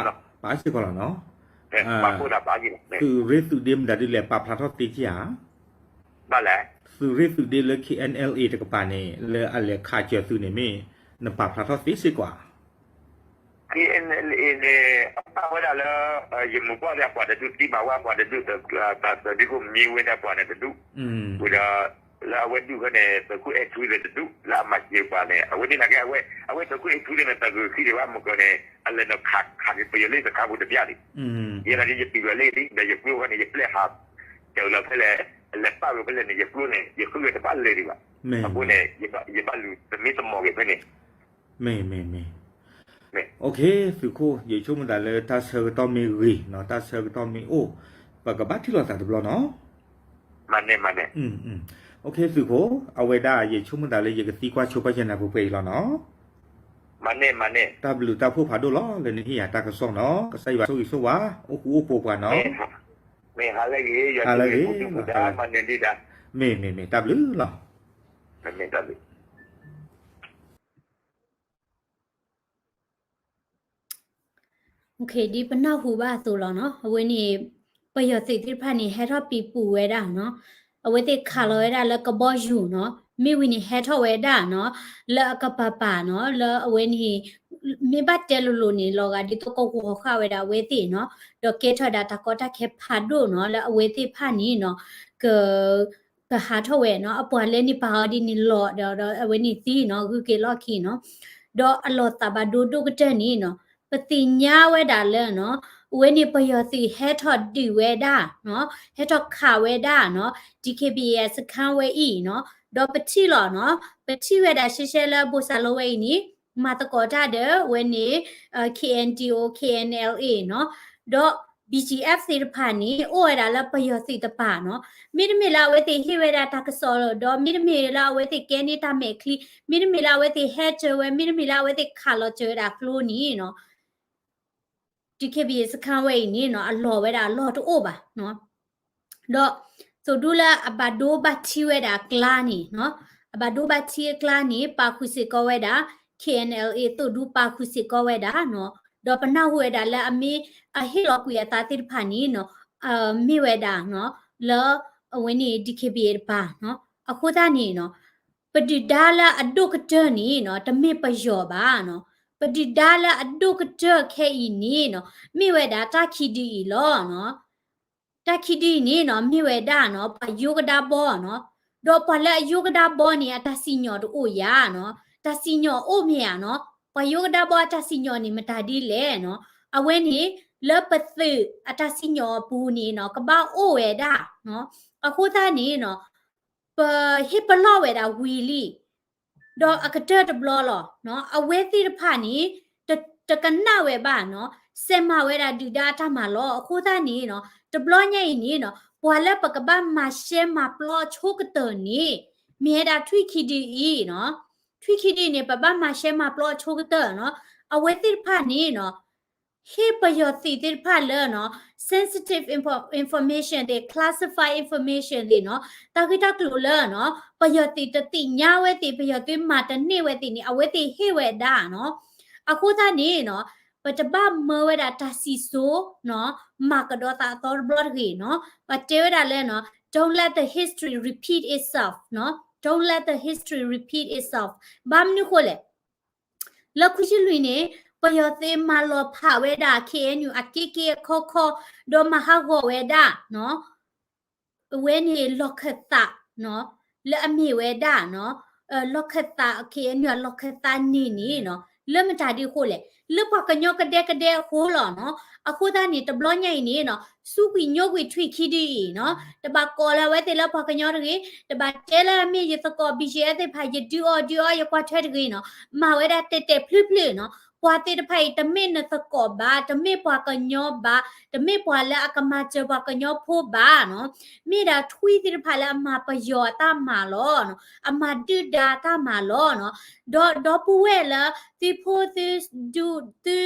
ပာ်စ့ၢ်ကီးလီၤနီၤ. ပာ်ဖှိၣ်သးပာ်က့ၤလီၤ. သုးရ့ၣ်သုးဒ့မတၤဒုးလဲၤပာ်ဖျါထီၣ်သ့က့ၤဧါ. ဘၣ်လဲၣ်. သုးရ့ၣ်သုးဒ့လၢ KNLA တကပၤန့ၣ် လၢအလဲၤခးစၢၤသုန့ၣ်မ့ၢ် နပာ်ဖျါထီၣ်သ့စ့ၢ်ကီးဧါ. KNLA န့ၣ် အပာ်ဝဲဒၣ်လၢ ယမုၢ်ပှၢ်ဒီးအပှၤတဒူၣ် တံၢ်မၤဝဲအပှၤတဒူၣ် တၢ်သးစၢ်ဒုးခိၣ်မံဝဲဒၣ်ပှၤန့ၣ်တဒူၣ်, ဝံၤဒီး လၢအဝဲဒူၣ်ဖဲန့ၣ် သုးခိၣ်အဲၣ်ထူသ့ၣ်တဒူၣ် လၢအမၤစၢၤပှၤန့ၣ် အဝဲသ့ၣ်နာ်က့ အဝဲ အဝဲသုးခိၣ်အဲၣ်ထူသ့ၣ်န့ၣ် တၢ်ဂုာ်ခံဒံးဘၣ်မုၢ်ကီၢ်န့ၣ် အလဲၤနုာ်ခး ခးက့ၤပယီၤလၢစခါပူၤတဘျီလံ. ယဲဒၣ်ယတုၤလီၤလၢလံ ဒီးယကျိဖဲန့ၣ် ယပျဲၢ်ဟး တုၤလီၤဖဲလဲၣ် လဲၤပာ်ဝဲဖဲလဲၣ်န့ၣ် ယကျိန့ၣ် ယဃုဂဲၤတဘၣ်လၢၤဒံးဘၣ်. အဃိန့ၣ် ယဘၣ်လူၤသမံသမိးက့ၤဖဲန့ၣ် မ့ၢ် မ့ၢ် မ့ၢ်. သုးခိၣ် ယဆိကမိၣ်သးလၢတၢ်ဆၢကတီၢ်မ့ၢ်ဂ့ၤနီၤ တၢ်ဆၢကတီၢ်မ့ၢ်အိၣ် ပကဘၣ်ထံၣ်လိာ်သးတဘျီနီၤ. မၤန့ၢ် မၤန့ၢ်. သုးခိၣ် အဝဲဒၣ်ယဆိကမိၣ်သးလၢယကသံကွၢ်ဆိပာ်ယနၢ်ပှဲၤပှဲၤအံၤလီၤနီၤ. မၤန့ၢ် မၤန့ၢ်. တၢ်ဘျုးတၢ်ဖှိၣ်ဖးဒိၣ်လီၤ လၢနဟ့ၣ်ယၤတၢ်ကစီၣ်နီၤ ကစၢ်ယွၤဆိၣ်ဂ့ၤဆိၣ်ဝါ အိၣ်ဃူအိၣ်ဖိးပှၤနီၤ. မ့ၢ်ဟါလၢဂ့ၤ ယွၤဆိၣ်ဂ့ၤ မၤန့ၢ်ဒံးဒၣ်. မ့ၢ် မ့ၢ် မ့ၢ် တၢ်ဘျုးလီၤ. မ့ၢ် မ့ၢ် တၢ်ဘျုး. ဒ်ပနၢ်ဟူဘၣ်အသိးလီၤနီၤ အဝဲန့ၣ် ပယီၤသုးသ့ၣ်တဖၣ်န့ၣ် ဟဲထီၣ်ပံၤပူၤဝဲဒၣ်နီၤ အဝဲသ့ၣ်ခးလီၤဝဲဒၣ်လၢကဘီယူၤနီၤ မ့ၢ်ဝံၤန့ၣ်ဟဲထီၣ်ဝဲဒၣ်နီၤ လၢအကပၤပၤနီၤ လၢအဝဲန့ၣ် မ့ၢ်ဘၣ်တဲလိၤလိၤန့ၣ် လီၤဂာ်ဒ်သိးကဝီၤဃာ်ဝဲဒၣ်အဝဲသ့ၣ်နီၤ ဒီးကဲထီၣ်ဝဲဒၣ်တၢ်ကီတၢ်ခဲဖးဒိၣ်နီၤ လၢအဝဲသ့ၣ်တဖၣ်န့ၣ်နီၤ က ကဟးထီၣ်ဝဲနီၤ အပှၤလၢန့ၣ်ပာ်အီၤဒ်န့ၣ်လီၤဒီး အဝဲန့ၣ်သံနီၤ ဂုၤက့ၤလီၢ်ခံနီၤ ဒီးအလီၤသးဘၣ်ဒိဒိၣ်ကတၢၢ်န့ၣ်နီၤ ပသ့ၣ်ညါဝဲဒၣ်လၢနီၤ အဝဲန့ၣ်ပယီၤသုးဟဲထီၣ်ဒုးဝဲဒၣ်နီၤ ဟဲထီၣ်ခးဝဲဒၣ်နီၤ DKBA စခန်းဝဲအံၤနီၤ ဒီးပထံၣ်လီၤနီၤ ပထံၣ်ဝဲဒၣ်ရှဲရှဲလၢဘိၣ်စၢ်လိဝဲအံၤန့ၣ် မၤသကိးတၢ်ဒီးဝဲန့ၣ် KNDO KNLA နီၤ ဒီး BGF သ့ၣ်တဖၣ်န့ၣ် အိၣ်ဝဲဒၣ်လၢပယီၤသုးတပၤနီၤ မ့တမ့ၢ်လၢအဝဲသ့ၣ်ဟ့ၣ်ဝဲဒၣ်တၢ်ကစီၣ်ဒီး မ့တမ့ၢ်လၢအဝဲသ့ၣ်ကဲန့ၢ်တၢ်မဲာ်ချံ မ့တမ့ၢ်လၢအဝဲသ့ၣ်ဟဲစၢၤဝဲ မ့တမ့ၢ်လၢအဝဲသ့ၣ်ခးလီၤစၢၤဝဲဒၣ်ကျိန့ၣ်နီၤ DKBA စခန်းဝဲအံၤန့ၣ်နီၤ အလီၢ်ဝဲဒၣ်အလီၢ်တအိၣ်ဘၣ်နီၤ ဒီး သိၣ်ဒူလၢအဘၣ်ဒိဘၣ်ထံးဝဲဒၣ်အကျါန့ၣ်နီၤ အဘၣ်ဒိဘၣ်ထံးအကျါန့ၣ် ပာ်ဃုာ်စ့ၢ်ကီးဝဲဒၣ် KNLA သိၣ်ဒူပာ်ဃုာ်စ့ၢ်ကီးဝဲဒၣ်နီၤ ဒီးပနၢ်ဟူဝဲဒၣ်လၢအမ့ၢ် အဟ့ၣ်လီၤကွံာ်အသးသ့ၣ်တဖၣ်န့ၣ်နီၤ မ့ၢ်ဝဲဒၣ်နီၤ လၢအဝဲန့ၣ် DKBA တပၤနီၤ အဃိသတးန့ၣ်နီၤ ပဒုၣ်ဒါလၢအဒိၣ်ကတၢၢ်န့ၣ်နီၤ တမ့ၢ်ပယီၤဘၣ်နီၤ ပဒုၣ်ဒါလၢအဒိၣ်ကတၢၢ်ခဲအံၤန့ၣ်နီၤ မ့ၢ်ဝဲဒၣ်တၢ်ခံဒုအံၤလီၤနီၤ တၢ်ခံဒုအံၤန့ၣ်နီၤ မ့ၢ်ဝဲဒၣ်နီၤ ပှၤယိကဒါဘီနီၤ ဒီးပှၤလၢအယိကဒါဘီန့ၣ် အတၢ်စံၣ်ညီၣ်တအိၣ်ယၤနီၤ တၢ်စံၣ်ညီၣ်အိၣ်မ့ၢ်ဧါနီၤ ပှၤယိကဒါဘီအတၢ်စံၣ်ညီၣ်န့ၣ် မတၤဒ်လဲၣ်နီၤ အဝဲန့ၣ် လၢပသုးအတၢ်စံၣ်ညီၣ်အပူၤန့ၣ်နီၤ ကဘၣ်အိၣ်ဝဲဒၣ်နီၤ. အဃိသတးန့ၣ်နီၤ ပဟ့ၣ်ပလီၢ်ဝဲဒၣ်ဝံၤလံ ဒီးအကတၢၢ်တဘျီလီၤ. အဝဲသ့ၣ်တဖၣ်န့ၣ် တကနၣ်ဝဲဘၣ်နီၤ, စဲးမၤဝဲဒၣ်ဒုၣ်ဒါအတၢ်မၤလီၤ. အဃိသတးန့ၣ်နီၤ တဘျီညါအံၤန့ၣ်နီၤ ပှၤလၢပကဘၣ်မၤရှဲမၤပျီအဆိကတၢၢ်န့ၣ် မ့ၢ်ဝဲဒၣ်ထွံၣ်ခံဒုအံၤနီၤ. ထွံၣ်ခံဒုန့ၣ် ပဘၣ်မၤရှဲမၤပျီအဆိကတၢၢ်နီၤ. အဝဲသ့ၣ်တဖၣ်န့ၣ်နီၤ ဟ့ၣ်ပယီၤသုးသ့ၣ်တဖၣ်လၢနီၤ sensitive info- information သ့ၣ် classified information သ့ၣ်နီၤ, တၢ်ဂ့ၢ်တၢ်ကျိၤလၢနီၤ ပယီၤသုးတသ့ၣ်ညါဝဲသ့ၣ် ပယီၤသုးမၤတန့ၢ်ဝဲသ့ၣ်န့ၣ် အဝဲသ့ၣ်ဟ့ၣ်ဝဲဒၣ်နီၤ. အဃိသတးန့ၣ်နီၤ ပတဘၣ်မၢဝဲဒၣ်တၢ်စံၣ်စိၤနီၤ မၤကဒီးသးအသီတဘျီတဂ့ၤနီၤ. ပတဲဝဲဒၣ်လၢနီၤ don't let the history repeat itself နီၤ, don't let the history repeat itself. ဘၣ်မနုၤဃိလဲၣ် လၢခွံဆံလွံၢ်န့ၣ် ပယီၤသုးမၤလီၤဖးဝဲဒၣ် KNU အက့က့အခီခီ ဒီးမၤဟးဂီၤဝဲဒၣ်နီၤ အဝဲန့ၣ်လီၢ်ခၢၣ်သးနီၤ လၢအမ့ၢ်ဝဲဒၣ်နီၤ လီၢ်ခၢၣ်သး KNU အလီၢ်ခၢၣ်သးန့ၣ်န့ၣ်နီၤ လၢမတၤဒ်အဃိလဲၣ် လၢပှၤကညီကဒဲကဒဲအဃိလီၤနီၤ. အဃိသတးန့ၣ် တဘျီညါအံၤန့ၣ်နီၤ စူးကွံာ်ညိကွံာ်ထွံၣ်ခံဒုအံၤနီၤ တဘၣ်ကိးလၢအဝဲသ့ၣ်လၢပှၤကညီတဂ့ၤ, တဘၣ်တဲလၢအမ့ၢ်ယသကိး BGF သ့ၣ်တဖၣ် ယဒုးအီၤဒုးအီယကွၢ်ထွဲတဂ့ၤနီၤ. မၤဝဲဒၣ်တဲာ်တဲာ်ဖျုးဖျုးနီၤ. ပှၤသ့ၣ်တဖၣ်အံၤ တမ့ၢ်နသကိးဘၣ်, တမ့ၢ်ပှၤကညီဘၣ်, တမ့ၢ်ပှၤလၢအကမၤစၢၤပှၤကညီဖိဘၣ်နီၤ. မ့ၢ်ဒၣ်ထွံၣ်သ့ၣ်တဖၣ်လၢအမၤပယီၤအတၢ်မၤလီၤနီၤ, အမၤဒုၣ်ဒါအတၢ်မၤလီၤနီၤ. ဒီးဒီပုၢ်ဝဲၢ်လၢ သုဖိသုဒူ သု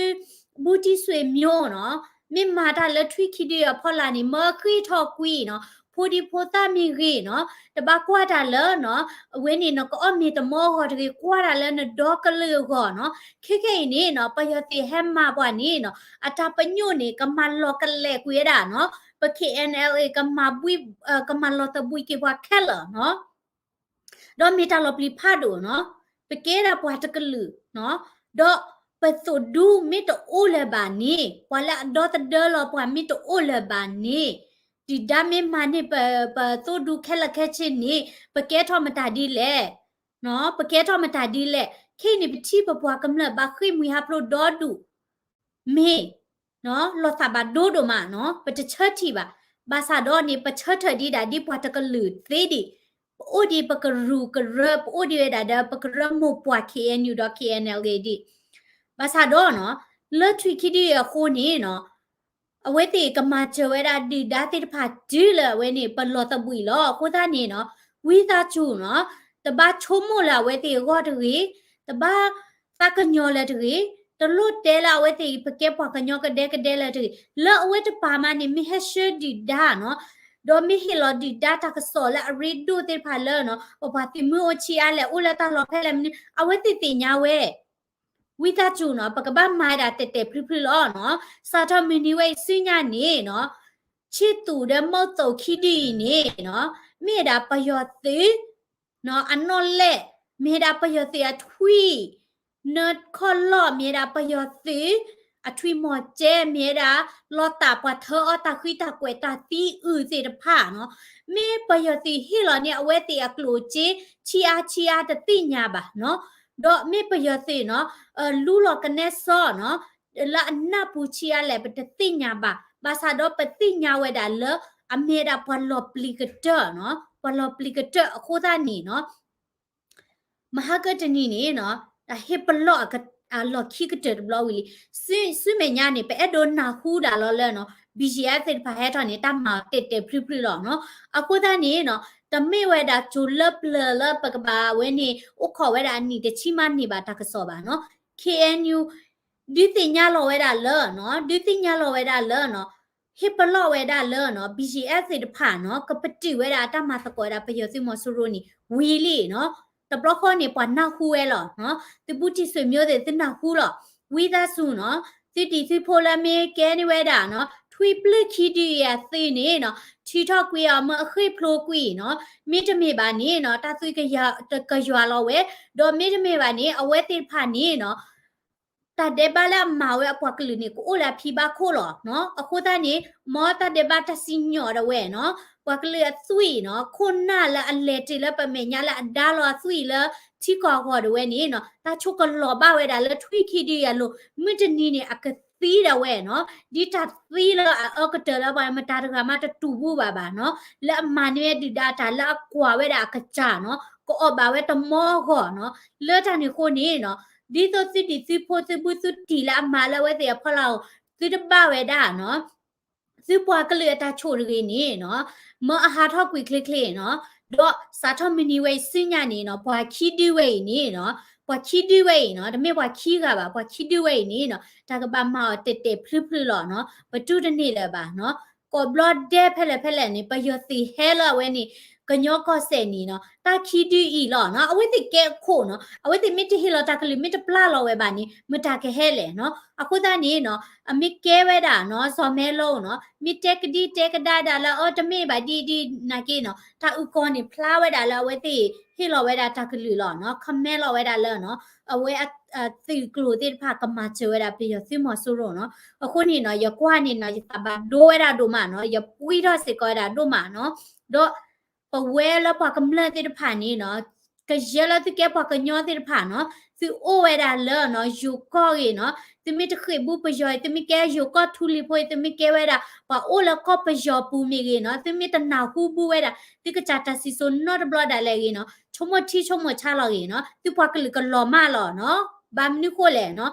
ဘူးတံၢ်ဆွေမျိုးနီၤ, မ့ၢ်မၤတၢ်လၢထွံၣ်ခံဒုအဖီလာ်န့ၣ် မၢဃ့ၢ်ထီၣ်ကွံာ်နီၤ, ဖိဒံဖိသၣ်မ့ၢ်ဂ့ၤနီၤ, တဘၣ်ကွၢ်တၢ်လၢနီၤ, အဝဲန့ၣ်နီၤ ကအီၣ်မ့ၤတမီအဂီၢ်တဂ့ၤ, ကွၢ်တၢ်လၢနဒီကလုာ်အဂီၢ်နီၤ. ခဲခဲအံၤန့ၣ်နီၤ ပယီၤသုးဟဲမၤပှၤန့ၣ်နီၤ, အတၢ်ပညိၣ်န့ၣ် ကမၤလီၤကလဲာ်ကွံာ်ဝဲဒၣ်နီၤ, ပ KNLA ကမၤဘှံး ကမၤလီၤသဘှံးက့ၤပှၤခဲလၢာ်နီၤ. ဒီးမ့ၢ်တၢ်လီၤပျံၤဖးဒိၣ်နီၤ, ပကဲဒၣ်ပှၤတကလုာ်နီၤ, ဒီးပသိၣ်ဒူမ့ၢ်တအိၣ်လၢၤဘၣ်န့ၣ်, ပှၤလၢအဒီသဒၢလီၤပှၤမ့ၢ်တအိၣ်လၢၤဘၣ်န့ၣ်, ဒုၣ်ဒါမ့ၢ်မၤန့ၢ်ပ ပသိၣ်ဒူခဲလၢာ်ခဲဆ့န့ၣ်, ပကဲထီၣ်မတၤဒ်လဲၣ်, ပကဲထီၣ်မတၤဒ်လဲၣ်. ခဲအံၤန့ၣ် ပထံၣ်ပပှၤကမျၢၢ်ဘၣ်ဃ့ၢ်မှံဟးဖျိးဒီဒူၣ်, မ့ၢ် လီၤသးဘၣ်ဒိဒိၣ်မးနီၤ, ပတဆၢထံၣ်ဘၣ်. ဘၣ်ဆၣ်ဒီးန့ၣ် ပဆၢထၢၣ်ဒံးဒၣ်ဒ်ပှၤတကလုာ်သ့ဒံး, ပအိၣ်ဒံးပကရူၢ်ကရၢ, ပအိၣ်ဒံးဝဲဒၣ်ဒီး ပကရၢမိၢ်ပှၢ် KNU ဒီး KNLA ဒံး. ဘၣ်ဆၣ်ဒီးနီၤ, လၢထွံၣ်ခံဒုအံၤအဃိန့ၣ်နီၤ, အဝဲသ့ၣ်ကမၤစၢၤဝဲဒၣ်ဒုၣ်ဒါသ့ၣ်တဖၣ်တုၤလၢအဝဲန့ၣ် ပလီၤသဘှံးလီၤ. အဃိသတးန့ၣ်နီၤ, ဝံသးစူၤနီၤ, တဘၣ်ဆိကမိၣ်လၢအဝဲသ့ၣ်အဂီၢ်တဂ့ၤ, တဘၣ် သးကညီၤလၢၤတဂ့ၤ, တလိၣ်တဲလၢအဝဲသ့ၣ်အံၤ ပကဲပှၤကညီကဒဲကဒဲလၢၤတဂ့ၤ. လၢအဝဲတပၤမးန့ၣ် မ့ၢ်ဟဲဆှၢဒုၣ်ဒါနီၤ, ဒီးမ့ၢ်ဟ့ၣ်လီၤဒုၣ်ဒါတၢ်ကစီၣ်လၢအရ့ဒိၣ်သ့ၣ်တဖၣ်လၢနီၤ, ပပှၤသုးမုၢ်အိၣ်ဆံးအါလဲၣ်, အိၣ်လၢတၢ်လီၢ်ဖဲလဲၣ်မနုၤ, အဝဲသ့ၣ်သ့ၣ်ညါဝဲ ဝံသးစူၤနီၤ, ပကဘၣ်မၤဒၣ်တဲာ်တဲာ်ဖျုးဖျုးလီၤနီၤ. စးထီၣ်မုၢ်နံၤဝဲအံၤဆူညါန့ၣ်နီၤ, ဆ့သူးဒီးမီၢ်သိးခံဒုအံၤန့ၣ်နီၤ, မ့ၢ်ဝဲဒၣ်ပယီၤသုး နီၤ, အနီၣ်လဲၢ်, မ့ၢ်ဝဲဒၣ်ပယီၤသုးအထွံၣ်နၢခီၣ်လီၢ်, မ့ၢ်ဝဲဒၣ်ပယီၤသုးအထွံၣ်မီၤကဲ, မ့ၢ်ဝဲဒၣ်လီၤတၢ်ပှၤထၢအီၣ်တၢ်ဃံတၢ်ကွဲးတၢ်သံအုးသ့ၣ်တဖၣ်နီၤ, မ့ၢ်ပယီၤသုးဟ့ၣ်လီၤန့ၢ်အဝဲသ့ၣ်အကျိၣ်စ့ ဆံးအါဆံးအါတသ့ၣ်ညါဘၣ်နီၤ, ဒီးမ့ၢ်ပယီၤသုးနီၤ, လူလီၤကနဲစီနီၤ, လၢအနၢ်ပူၤဆံးအါလဲၣ် ပတသ့ၣ်ညါဘၣ်. ဘၣ်ဆၣ်ဒီးပသ့ၣ်ညါဝဲဒၣ်လၢ အမ့ၢ်ဝဲဒၣ်ပှၤလီၤပျံၤကတၢၢ်နီၤ, ပှၤလီၤပျံၤကတၢၢ်အဃိသတးန့ၣ်နီၤ, မဟါကတနံၤန့ၣ်နီၤ, တၢ်ဟ့ၣ်ပလီၢ်အက အလီၢ်ခံကတၢၢ်တဘျီဝံၤလံ. ဆူမဲာ်ညါန့ၣ် ပအဲၣ်ဒိးနၢ်ဟူဒၣ်လီၤလၢနီၤ, BGF သ့ၣ်တဖၣ်ဟဲထီၣ်န့ၣ် တၢ်မၤတဲာ်တဲာ်ဖျုးဖျုးလီၤနီၤ. အဃိသတးန့ၣ်နီၤ, တမ့ၢ်ဝဲဒၣ်ကၠိလၢပျၢၤလၢပကဘၣ်ဝဲန့ၣ် အိၣ်ခိးဝဲဒၣ်အနံၣ်တဆံမးန့ၢ်ဘၣ်တၢ်ကစီၣ်ဘၣ်နီၤ. KNU ဒုးသ့ၣ်ညါလီၤဝဲဒၣ်လၢနီၤ, ဒုးသ့ၣ်ညါလီၤဝဲဒၣ်လၢနီၤ, ဟ့ၣ်ပလီၢ်ဝဲဒၣ်လၢနီၤ, BGF သ့ၣ်တဖၣ်နီၤ, ကပတုာ်ဝဲဒၣ်အတၢ်မၤသကိးဝဲဒၣ်ပယီၤသုးမီၤစိရိၤန့ၣ် ဝံၤလံနီၤ. တဘျီဃီန့ၣ် ပှၤနၢ်ဟူဝဲလီၤနီၤ, သုဘူးတံၢ်ဆွေမျိုးသ့ၣ် သုနၢ်ဟူလီၤ. ဝံသးစူၤနီၤ, သုတံၢ်သုဖိလၢမ့ၢ်ကဲန့ၢ်ဝဲဒၣ်နီၤ, ထွံၣ်ပျုၢ်ခံဒုအံၤအသုးန့ၣ်နီၤ, ထုးထီၣ်ကွံာ်အီၤမၢအဃ့ၢ်ဖျိကွံာ်နီၤ, မ့တမ့ၢ်ဘၣ်န့ၣ်နီၤ, တၢ်သွံၣ်ကယွၤလီၤဝဲ, ဒီးမ့တမ့ၢ်ဘၣ်န့ၣ် အဝဲသ့ၣ်တဖၣ်န့ၣ်နီၤ တၢ်ဒဲးဘးလၢအမၤဝဲအပှၤကလုာ်န့ၣ် ကအိၣ်လၢအဖံဘၣ်ခိၣ်လီၤနီၤ. အဃိသတးန့ၣ် မ်တၢ်ဒဲးဘးတၢ်စံၣ်ညီၣ်ဒၣ်ဝဲနီၤ, ပှၤကလုာ်အသွံၣ်နီၤ, ခိၣ်နၢ်လၢအလဲၤတုၤလၢပမဲာ်ညါလၢအဒါလီၤအသွံၣ်လၢထံကီၢ်အဂီၢ်ဒၣ်ဝဲန့ၣ်နီၤ, တၢ်ဆိၣ်ကလီၤဘၣ်ဝဲဒၣ်လၢထွံၣ်ခံဒုအံၤအလိၤ, မုၢ်တနံၤန့ၣ် အက ဒ်တၢ်သံဒၣ်ဝဲနီၤ, ဒ်တၢ်သံလၢအအၢကတၢၢ်လၢပှၤမတၤတဂၤမးတတူၢ်ဘူးဘၣ်ဘၣ်နီၤ, လၢအမၤန့ၢ်ဝဲဒုၣ်ဒါတၢ်လၢအကွၢ်ဝဲဒၣ်အကစၢ်နီၤ, ကအီၣ်ဘၣ်ဝဲတမီဂီၢ်နီၤ, လၢတၢ်န့ၣ်အဃိန့ၣ်နီၤ, ဒ်သိးသုဒံၣ်သုဖိသုဘုသုတံၢ်လၢအမၤလၢအဝဲသ့ၣ်အဖီလာ်အီၤ, သုတဘၣ်ဝဲဒၣ်နီၤ သုပှၤကလုာ်အတၢ်ဆိၣ်တဂ့ၤန့ၣ်နီၤ, မၢအဟးထီၣ်ကွံာ်ချ့ချ့နီၤ, ဒီးစးထီၣ်မုၢ်နံၤဝဲအံၤဆူညါန့ၣ်နီၤ, ပှၤခံဒုဝဲအံၤန့ၣ်နီၤ, ပှၤခံဒုဝဲအံၤနီၤ, တမ့ၢ်ပှၤခံဂၤဘၣ်, ပှၤခံဒုဝဲအံၤန့ၣ်နီၤ, တၢ်ကဘၣ်မၤအီၤတဲာ်တဲာ်ဖျုဖျုလီၤနီၤ, ပတူၢ်တန့ၢ်လၢၤဘၣ်နီၤ, ကိးဘျီဒဲဖဲလဲၣ်ဖဲလဲၣ်န့ၣ် ပယီၤသုးဟဲလၢအဝဲန့ၣ် ကညီကီၢ်စဲၣ်န့ၣ်နီၤ, တၢ်ခံဒုအံၤလီၤနီၤ, အဝဲသ့ၣ်ကဲအခိၣ်နီၤ, အဝဲသ့ၣ်မ့ၢ်တဟ့ၣ်လီၤတၢ်ကလုၢ် မ့ၢ်တပျၢ်လီၤဝဲဘၣ်န့ၣ် မတၤကဟဲလဲၣ်နီၤ, အဃိသတးန့ၣ်နီၤ, အမ့ၢ်ကဲဝဲဒၣ်နီၤ, စီၤမဲလိနီၤ, မ့ၢ်တဲကဒံတဲကဒါဒၣ်လၢ အၢ တမ့ၢ်ဘၣ်ဒ်ဒ်နာ်က့နီၤ, တၢ်အုၣ်ကီၤန့ၣ်ဖျါဝဲဒၣ်လၢအဝဲသ့ၣ်ဟ့ၣ်လီၤဝဲဒၣ်တၢ်ကလုၢ်လီၤနီၤ, ခမဲလီၤဝဲဒၣ်လၢနီၤ, အဝဲအသုးကျိၤသ့ၣ်တဖၣ်ကမၤစၢၤဝဲဒၣ် ပယီၤသုးမီၤစိရိၤနီၤ, အဃိန့ၣ်နီၤ, ယကွၢ်န့ၣ်နီၤ, ယသးဘၣ်ဒိဝဲဒၣ်ဒိၣ်မးနီၤ, ယပှံထီၣ်စ့ၢ်ကီးဝဲဒၣ်ဒိၣ်မးနီၤ, ဒီး ပဝဲလၢပှၤကမျၢၢ်သ့ၣ်တဖၣ်န့ၣ်နီၤ, ကယဲၢ်လၢသုကဲပှၤကညီသ့ၣ်တဖၣ်နီၤ, သုအိၣ်ဝဲဒၣ်လၢနီၤ, ယိၤကီၢ်ဂ့ၤနီၤ, သုမ့ၢ်တဃ့ၢ်ဘူးပယီၤအံၤ, သုမ့ၢ်ကဲယိၤကီၢ်ထူလံၤဖိအံၤ, သုမ့ၢ်ကဲဝဲဒၣ် ပှၤအိၣ်လၢကီၢ်ပယီၤပူၤမ့ၢ်ဂ့ၤနီၤ, သုမ့ၢ်တနၢ်ဟူဘူးဝဲဒၣ် သုကစၢ်တၢ်စံၣ်စိၤနီတဘျီဒၣ်လဲာ်ဂ့ၤနီၤ, ဆိကမိၣ်ထံဆိကမိၣ်ဆါလီၤဂ့ၤနီၤ, သုပှၤကလုာ်ကလီၤမၢ်လီၤနီၤ, ဘၣ်မနုၤဃိလဲၣ်နီၤ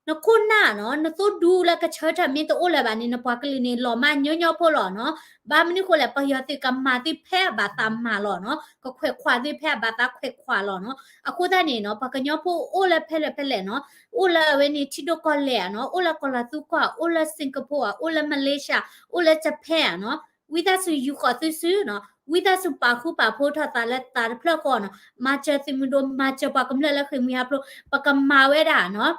နခိၣ်နၢ်နီၤ, နသိဒူလၢကဆၢထၢၣ်မ့ၢ်တအိၣ်လၢၤဘၣ်န့ၣ် နပှၤကလုာ်န့ၣ် လီၤမၢ်ညီညီဖိလီၤနီၤ. ဘၣ်မနုၤဃိလဲၣ်, ပယီၤသုးကမၤသုဖဲအဘၣ်သးမၤလီၤနီၤ, ကခွဲးခွးသုဖဲအဘၣ်သးခွဲးခွးလီၤနီၤ. အဃိသတးန့ၣ်နီၤ, ပှၤကညီဖိအိၣ်လၢဖဲလဲၣ်ဖဲလဲၣ်နီၤ, အိၣ်လၢအဝဲန့ၣ်ထံဒိၣ်ကီၢ်လဲၢ်ဧါနီၤ, အိၣ်လၢကီၢ်လၤသူကီၢ်, အိၣ်လၢ Singapore ဧါ, အိၣ်လၢ Malaysia, အိၣ်လၢ Japan ဧါနီၤ, ဝံသးစူၤယူၤဃီၤသုစုနီၤ, ဝံသးစူၤပာ်ဃူပာ်ဖိးထီၣ်သးလၢသးတဖျၢၣ်ဃီနီၤ, မၤစၢၤသုးမုၢ်ဒိၣ်, မၤစၢၤပှၤကမျၢၢ်လၢဃ့ၢ်မှံဟးဖျိး, ပကမၤဝဲဒၣ်နီၤ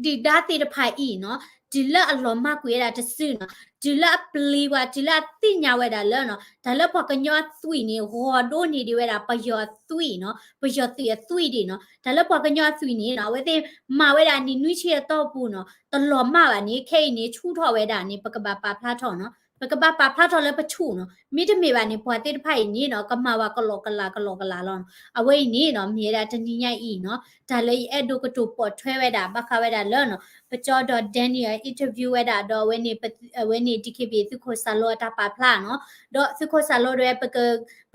ဒုၣ်ဒါသ့ၣ်တဖၣ်အံၤနီၤ, တုၤလၢအလီၤမၢ်ကွံာ်ဝဲဒၣ်တစုနီၤ, တုၤလၢအပျံၤပှၤ, တုၤလၢအသ့ၣ်ညါဝဲဒၣ်လၢနီၤ, တၢ်လၢပှၤကညီအသွံၣ်န့ၣ် ဂီၤဒိၣ်န့ၢ်ဒံးဝဲဒၣ်ပယီၤအသွံၣ်နီၤ, ပယီၤသုးအသွံၣ်ဒံးနီၤ, တၢ်လၢပှၤကညီအသွံၣ်န့ၣ်နီၤ, အဝဲသ့ၣ်မၤဝဲဒၣ်နံၣ်နွံဆံအတီၢ်ပူၤနီၤ, တလီၤမၢ်ဘၣ်န့ၣ်, ခဲအံၤန့ၣ် ဆူၣ်ထီၣ်ဝဲဒၣ်န့ၣ် ပကဘၣ်ပာ်ဖျါထီၣ်နီၤ, ပကဘၣ်ပာ်ဖျါထီၣ်လၢပဆူၣ်နီၤ, မ့တမ့ၢ်ဘၣ်န့ၣ် ပှၤသ့ၣ်တဖၣ်အံၤန့ၣ်နီၤ, ကမၤဝဲကလီကလီကလီကလီလီၤနီၤ. အဝဲအံၤန့ၣ်နီၤ, မ့ၢ်ဝဲဒၣ်တနံၤညါအံၤနီၤ, တၢ်လၢယအဲၣ်ဒိးကတိၤပိာ်ထွဲဝဲဒၣ် ဘၣ်ဃးဝဲဒၣ်လၢနီၤ, ပကၠီဒီး Daniel interview ဝဲဒၣ်ဒီး အဝဲန့ၣ် DKBA သုးခိၣ်စၢ်လိအတၢ်ပာ်ဖျါနီၤ, ဒီးသုးခိၣ်စၢ်လိဒီး ပက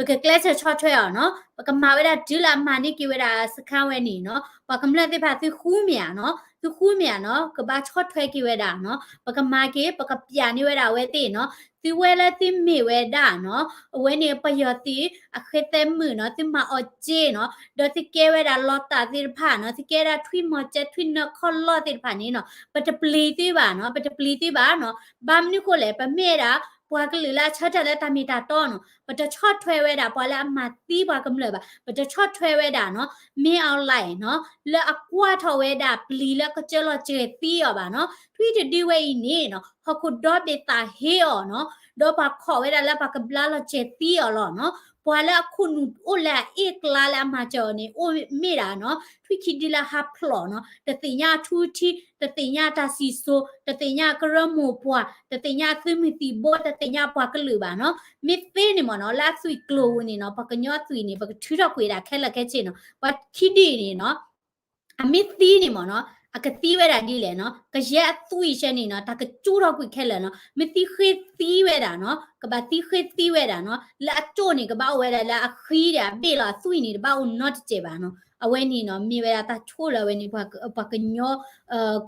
ကျဲးစၢးဆီၣ်ထွဲအီၤနီၤ, ပကမၤဝဲဒၣ်တုၤလၢအမၤန့ၢ်က့ၤဝဲဒၣ်စခါဝဲန့ၣ်နီၤ, ပှၤကမျၢၢ်သ့ၣ်တဖၣ်သုဃူမ့ၢ်ဧါနီၤ, သုဃူမ့ၢ်ဧါနီၤ, ကဘၣ်ဆီၣ်ထွဲက့ၤဝဲဒၣ်နီၤ, ပကမၤက့ၤ ပကပျးန့ၢ်ဝဲဒၣ်အဝဲသ့ၣ်နီၤ, သုဝဲလၢသုမ့ၢ်ဝဲဒၣ်နီၤ, အဝဲန့ၣ်ပယီၤသုးအဃဲသဲမုၣ်နီၤ, သုမၤအီၤစ့နီၤ, ဒီးသုကဲဝဲဒၣ်လီၤတၢ်သ့ၣ်တဖၣ်နီၤ, သုကဲဒၣ်ထွံၣ်မီၤစဲ ထွံၣ်နၢခီၣ်လီၢ်သ့ၣ်တဖၣ်န့ၣ်နီၤ, ပတပျံၤသုဘၣ်နီၤ, ပတပျံၤသုဘၣ်နီၤ. ဘၣ်မနုၤဃိလဲၣ်, ပမ့ၢ်ဝဲဒၣ် ပှၤကလုာ်လၢအဆၢထၢၣ်လၢတၢ်မ့ၢ်တၢ်တီနီၤ, ပတဆီၣ်ထွဲဝဲဒၣ်ပှၤလၢအမၤသံပှၤကမျၢၢ်ဘၣ်, ပတဆီၣ်ထွဲဝဲဒၣ်နီၤ, မ့ၢ်အီၤလဲၣ်နီၤ, လၢအကွၢ်ထီၣ်ဝဲဒၣ်ပျံၤလၢကစၢလီၤစဲၤသံအီၤဘၣ်နီၤ, ထွံၣ်တဒုဝဲအံၤန့ၣ်နီၤ, ဟီၣ်ခိၣ်ဒီဘ့ၣ်သးဟ့အီၤနီၤ, ဒီးပှၤခိးဝဲဒၣ်လၢပှၤကဘျါလီၤစဲၤသံအီၤလီၤနီၤ, ပှၤလၢအခိၣ်နူာ်အိၣ်လၢအအ့ၣ်အကျါလၢအမၤစၢၤအီၤန့ၣ် အိၣ်မ့ၢ်ဒၣ်နီၤ, ထွံၣ်ခံဒုလၢဟးဖျိးနီၤ, တသ့ၣ်ညါအထူအထံ, တသ့ၣ်ညါအတၢ်စံၣ်စိၤ, တသ့ၣ်ညါအကရၢမိၢ်ပှၢ်, တသ့ၣ်ညါအသုးမုၢ်သံၣ်ဘိ, တသ့ၣ်ညါအပှၤကလုာ်ဘၣ်နီၤ, မ့ၢ်သ့န့ၣ်မ့ၢ်နီၤ, လၢအသွံၣ်ကျိၤပူၤန့ၣ်နီၤ, ပှၤကညီအသွံၣ်န့ၣ် ပကထုးထီၣ်ကွံာ်ဒၣ်ခဲလၢာ်ခဲဆ့နီၤ, ပှၤခံဒုအံၤန့ၣ်နီၤ အမ့ၢ်သံန့ၣ်မ့ၢ်နီၤ, အကသံဝဲဒၣ်ဒ်လဲၣ်နီၤ, ကယဲၢ်အသွံၣ်ဆဲန့ၣ်နီၤ, တၢ်ကကၠူထီၣ်ကွံာ်ခဲလၢာ်နီၤ, မ့ၢ်သံဃ့သံဝဲဒၣ်နီၤ, ကဘၣ်သံဃ့သံဝဲဒၣ်နီၤ, လၢအကၠိၣ်န့ၣ် ကဘၣ်အိၣ်ဝဲဒၣ်လၢအဃံဒီးအဘ့ၣ်လီၤ, အသွံၣ်န့ၣ် တဘၣ်အိၣ်နီတစဲးဘၣ်နီၤ. အဝဲန့ၣ်နီၤ, မ့ၢ်ဝဲဒၣ်တၢ်ဆိၣ်လၢအဝဲန့ၣ် ပှၤကညီ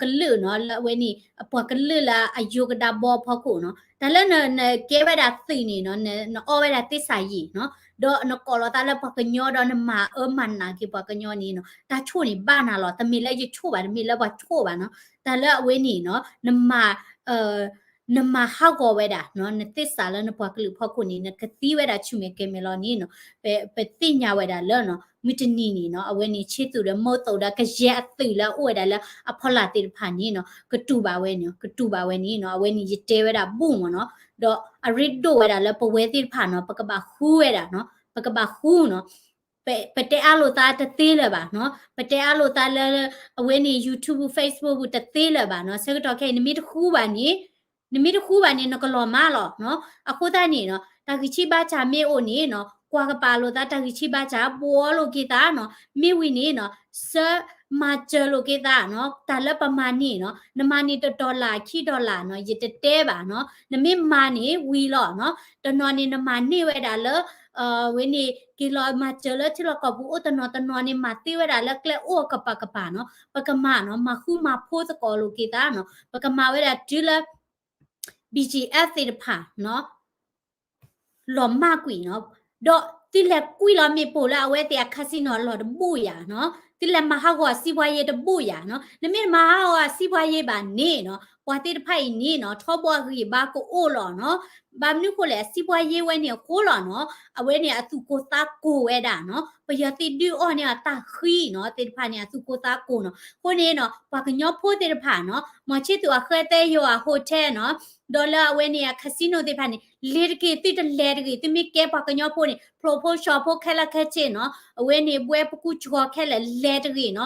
ကလုာ်နီၤ, လၢအဝဲန့ၣ် ပှၤကလုာ်လၢအယိကဒါဘီအဖီခိၣ်နီၤ. တၢ်လၢနကဲဝဲဒၣ်သွံၣ်န့ၣ်နီၤ, နအီဝဲဒၣ်သ့ၣ်စၢ်ယံာ်နီၤ, ဒီးနကိးလီၤသးလၢပှၤကညီဒီးနမၤအၢမၤနးက့ၤပှၤကညီန့ၣ်နီၤ, တၢ်ဆိၣ်န့ၣ်ဘၣ်နၤလီၤ. တမ့ၢ်လၢယဆိၣ်ဘၣ်, တမ့ၢ်လၢပှၤဆိၣ်ဘၣ်နီၤ. တၢ်လၢအဝဲန့ၣ်နီၤ, နမၤ နမၤဟးဂီၤဝဲဒၣ်နီၤ, နသ့ၣ်စၢ်လၢနပှၤကလုာ်ဖီခိၣ်န့ၣ် နကသံဝဲဒၣ်ဆူမဲာ်ကဲမဲာ်လီၤန့ၣ်နီၤ, ပသ့ၣ်ညါဝဲဒၣ်လၢနီၤ, မုၢ်တနံၤန့ၣ်နီၤ, အဝဲန့ၣ် ချစ်သူ ဒီး မုတ်သုံး ဒီး ကယဲၢ်အသုးလၢအအိၣ်ဝဲဒၣ်လၢအဖီလာ်သ့ၣ်တဖၣ်န့ၣ်နီၤ, ကတူၢ်ဘၣ်ဝဲန့ၣ်, ကတူၢ်ဘၣ်ဝဲန့ၣ်နီၤ, အဝဲန့ၣ်ယတဲဝဲဒၣ်ဘူၣ်မ့ၢ်နီၤ, ဒီးအရ့ဒိၣ်ဝဲဒၣ်လၢပဝဲသ့ၣ်တဖၣ်နီၤ, ပကဘၣ်ဃူဝဲဒၣ်နီၤ, ပကဘၣ်ဃူနီၤ. ပတဲအါလိာ်သးတသ့လၢၤဘၣ်နီၤ, ပတဲအါလိာ်သးလၢ အဝဲန့ၣ် YouTube Facebook ပူၤတသ့လၢၤဘၣ်နီၤ. ဆၢကတီၢ်ခဲအံၤ နမ့ၢ်တဃူဘၣ်န့ၣ်, နမ့ၢ်တဃူဘၣ်န့ၣ် နကလီၤမၢ်လီၤနီၤ. အဃိသတးန့ၣ်နီၤ, တၢ်ဂံၢ်ဆံးဘါစၢ်မ့ၢ်အိၣ်န့ၣ်နီၤ, ကွၢ်ကပာ်လိာ်သးတၢ်ဂံၢ်ဆံးဘါစၢ် ဘှီလိာ်က့ၤသးနီၤ, မ့ၢ်ဝံၤန့ၣ်နီၤ ဆၢမၤစၢၤလိာ်က့ၤသးနီၤ, တၢ်လၢပမၤန့ၢ်နီၤ, နမၤန့ၢ်တ dollar ခံ dollar နီၤ ယတတဲဘၣ်နီၤ, နမ့ၢ်မၤန့ၢ်ဝံၤလီၤနီၤ, တနီၤန့ၣ်နမၤန့ၢ်ဝဲဒၣ်လၢ ဝဲန့ၣ် က့ၤလီၤမၤစၢၤလၢထံလီၢ်ကီၢ်ပူၤအိၣ်တနီၤ တနီၤန့ၣ်မၤသ့ဝဲဒၣ်လၢကျဲအိၣ်ကပၤကပၤနီၤ, ပကမၤနီၤ မၤဃူမၤဖိးသကိးလိာ်က့ၤသးနီၤ, ပကမၤဝဲဒၣ်တုၤလၢ BGF သ့ၣ်တဖၣ်နီၤ လီၤမၢ်ကွံာ်နီၤ, ဒီးသုလဲၤကွံာ်လီၤမ့ၣ်ပိၢ်လၢအဝဲသ့ၣ်အ casino အလီၢ်တဘူၣ်ယၤနီၤ, သုလဲၤမၤဟးဂီၤအစံးပှၤယ့တဘူၣ်ယၤနီၤ, နမ့ၢ်တမၤဟးဂီၤအစံးပှၤယ့ဘၣ်န့ၣ်နီၤ ပှၤသ့ၣ်တဖၣ်အံၤန့ၣ်နီၤ ထီဘိအဂံၢ်အဘါကအိၣ်လီၤနီၤ, ဘၣ်မနုၤဃိလဲၣ် အစံးပှၤယ့ဝဲန့ၣ်အဃိလီၤနီၤ, အဝဲန့ၣ်အသူၣ်ကိၢ်သးကိၢ်ဝဲဒၣ်နီၤ, ပယီၤသ့ၣ်ဒုးအီၣ်န့ၢ်အတၢ်ဃံနီၤ, သ့ၣ်တဖၣ်န့ၣ်အသူၣ်ကိၢ်သးကိၢ်နီၤ, အဃိန့ၣ်နီၤ ပှၤကညီဖိသ့ၣ်တဖၣ်နီၤ မီၤဆ့သူၣ်အဃဲသဲယိၤအ hotel နီၤ ဒီးလၢအဝဲန့ၣ်အ casino သ့ၣ်တဖၣ်န့ၣ် လဲၤတက့ၢ် သုတလဲၤတဂ့ၤ, သုမ့ၢ်ကဲပှၤကညီဖိန့ၣ် ဖျိးဖိဆှီဖိခဲလၢာ်ခဲဆ့နီၤ, အဝဲန့ၣ်ဘှဲပကူစှီၤခဲလၢာ်လဲၤတဂ့ၤနီၤ,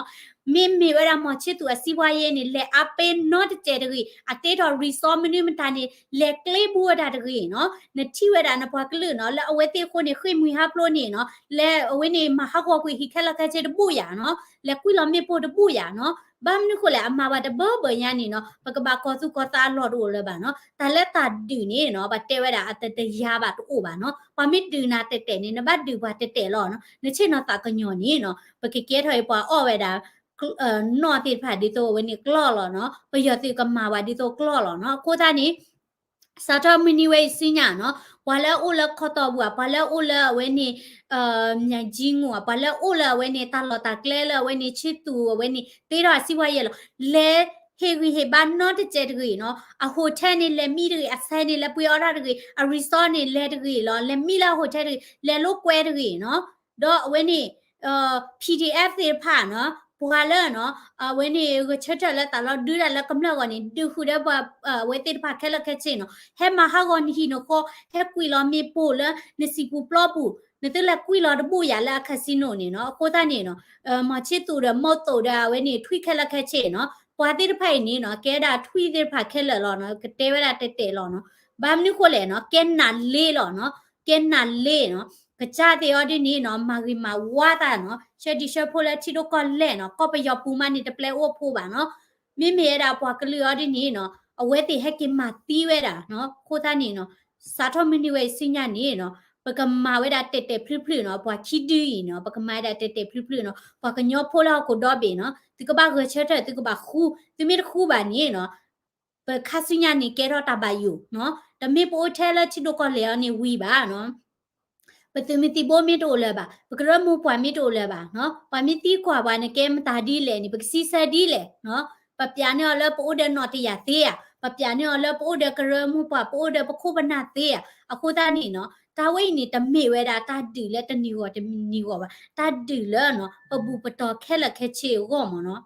မ့မ့ၢ်ဝဲဒၣ်မီၤဆ့သူၣ်အစံးပှၤယ့န့ၣ် လဲၤအါပ့ၤနီတစဲးတဂ့ၤ, အတ့ထီၣ် resort မနုၤမတၤန့ၣ် လဲၤကျ့ဘူးဝဲဒၣ်တဂ့ၤနီၤ, နထံၣ်ဝဲဒၣ်နပှၤကလုာ်နီၤ လၢအဝဲသ့ၣ်အဃိန့ၣ် ဃ့ၢ်မှံဟးဖျိးန့ၣ်နီၤ, လဲၤအဝဲန့ၣ်မၤဟးဂီၤကွံာ်ဟံၣ်ခဲလၢာ်ခဲဆ့တဘူၣ်ယၤနီၤ, လဲၤကွံာ်လီၤမ့ၣ်ပိၢ်တဘူၣ်ယၤနီၤ, ဘၣ်မနုၤဃိလဲၣ် အမၤဘၣ်တဘၢဘၢညါန့ၣ်နီၤ ပကဘၣ်ကီၢ်သူၣ်ကီၢ်သးအလီၢ်တအိၣ်လၢၤဘၣ်နီၤ, တၢ်လၢတၢ်ဒုးန့ၣ်နီၤ ပှၤတဲဝဲဒၣ်အတတယၤဘၣ်တအိၣ်ဘၣ်နီၤ, ပှၤမ့ၢ်ဒုးနၤတဲာ်တဲာ်န့ၣ် နဘၣ်ဒုးပှၤတဲာ်တဲာ်လီၤနီၤ, နဆ့ၣ်နီၤသးကညီၤန့ၣ်နီၤ ပကကဲထီၣ်အံၤပှၤအီၣ်ဝဲဒၣ် နီၣ်သ့ၣ်တဖၣ်ဒ်သိးအဝဲန့ၣ်ကျီၢ်လီၤနီၤ, ပယီၤသုးကမၤဝဲဒ်သိးကျီၢ်လီၤနီၤ, အဃိသတးန့ၣ် စးထီၣ်မုၢ်နံၤဝဲအံၤဆူညါနီၤ, ပှၤလၢအအိၣ်လၢခီတီပူၤဧါ, ပှၤလၢအအိၣ်လၢအဝဲန့ၣ် မၠဲၣ်ကၠံငိၣ်ဧါ, ပှၤလၢအအိၣ်လၢအဝဲန့ၣ် တၢ်လီၢ်တၢ်ကျဲလၢအဝဲန့ၣ်ဆ့သူၣ်အဝဲန့ၣ် သ့ထီၣ်အစံးဝဲယဲၢ်လီၤ, လဲၤဟ့ၣ်ဂံၢ်ဟ့ၣ်ဘါနီတစဲးတဂ့ၤနီၤ, အ hotel န့ၣ် လဲၤမံတဂ့ၤ, အဆဲးန့ၣ် လဲၤပှ့ၤအီၣ်တၢ်တဂ့ၤ, အ resort န့ၣ် လဲၤတဂ့ၤလီၤ, လဲၤမံလၢအ hotel တဂ့ၤ, လဲၤလိာ်ကွဲတဂ့ၤနီၤ, ဒီးအဝဲန့ၣ် PDF သ့ၣ်တဖၣ်နီၤ, ပှၤလၢနီၤ အဝဲန့ၣ် ဂဲၤဆၢထၢၣ်လၢတၢ်လီၢ်ဒုးတၢ်လၢကမျၢၢ်အဂီၢ်န့ၣ် ဒုးဃုာ်ဒီးပှၤ အဝဲသ့ၣ်တဖၣ်ခဲလၢာ်ခဲဆ့နီၤ, ဟဲမၤဟးဂီၤနဟံၣ်နဃီ, ဟဲကွံာ်လီၤမ့ၣ်ပိၢ်လၢနစံာ်ပူၤပျီပူၤ, နသုလဲၤကွံာ်လီၤတဘူၣ်ယၤလၢအ casino န့ၣ်နီၤ, အဃိသတးန့ၣ်နီၤ မီၤဆ့သူၣ်ဒီးမီၢ်သိၣ်ဒီးအဝဲန့ၣ်ထွံၣ်ခဲလၢာ်ခဲဆ့နီၤ, ပှၤသ့ၣ်တဖၣ်အံၤန့ၣ်နီၤ ကဲဒၣ်ထွံၣ်သ့ၣ်တဖၣ်ခဲလၢာ်လီၤနီၤ, ကတဲဝဲဒၣ်တဲာ်တဲာ်လီၤနီၤ, ဘၣ်မနုၤဃိလဲၣ်နီၤ ကဲနးလ့လီၤနီၤ, ကဲနးလ့နီၤ, ကစၢ်သ့ၣ်အီၤဒ်န့ၣ်နီၤ မၤဂ့ၤမၤဝါသးနီၤ, ဆှၢဒံးဆှၢဖိလၢထံဒိၣ်ကီၢ်လဲၢ်နီၤ, ကီၢ်ပယီၤပူၤမးန့ၣ် တပျဲအိၣ်ဖိဘၣ်နီၤ, မ့မ့ၢ်ဝဲဒၣ်ပှၤကလုာ်အီၤဒ်န့ၣ်နီၤ အဝဲသ့ၣ်ဟဲက့ၤမၤသံဝဲဒၣ်နီၤ, အဃိသတးန့ၣ်နီၤ စးထီၣ်မုၢ်နံၤဝဲအံၤဆူညါန့ၣ်နီၤ ပကမၤဝဲဒၣ်တဲာ်တဲာ်ဖျုးဖျုးနီၤ, ပှၤခံဒုအံၤနီၤ ပကမၤဝဲဒၣ်တဲာ်တဲာ်ဖျုးဖျုးနီၤ, ပှၤကညီဖိလၢဟီၣ်ခိၣ်ဒီဘ့ၣ်နီၤ သုကဘၣ်ဂဲၤဆၢထၢၣ် သုကဘၣ်ဃူ, သုမ့ၢ်တဃူဘၣ်န့ၣ်နီၤ ပခါဆူညါန့ၣ်ကဲထီၣ်တၢ်ဘၣ်ယိၣ်နီၤ, တမ့ၢ်ပအိၣ်ထဲလၢထံဒိၣ်ကီၢ်လဲၢ်အီၤန့ၣ်ဝံၤဘၣ်နီၤ ပသုးမုၢ်သံၣ်ဘိမ့ၢ်တအိၣ်လၢၤဘၣ်, ပကရၢမိၢ်ပှၢ်မ့ၢ်တအိၣ်လၢၤဘၣ်နီၤ, ပှၤမ့ၢ်သံကွၢ်ပှၤန့ၣ် ကဲမတၤဒ်လဲၣ်န့ၣ် ပကစံးဆၢဒ်လဲၣ်နီၤ, ပပျးန့ၢ်အီၤလၢပအိၣ်ဒီးနီၣ်တယၢ်သ့ဧါ, ပပျးန့ၢ်အီၤလၢပအိၣ်ဒီးကရၢမိၢ်ပှၢ် ပအိၣ်ဒီးပခိၣ်ပနၢ်သ့ဧါ, အဃိသတးန့ၣ်နီၤ တၢ်ဝဲအံၤန့ၣ် တမ့ၢ်ဝဲဒၣ်တၢ်ဒုးလၢတနံၤဂီၢ်တနံၤဂီၢ်ဘၣ်, တၢ်ဒုးလၢနီၤ ပဘူၣ်ပတီၢ်ခဲလၢာ်ခဲဆ့အဂီၢ်မ့ၢ်နီၤ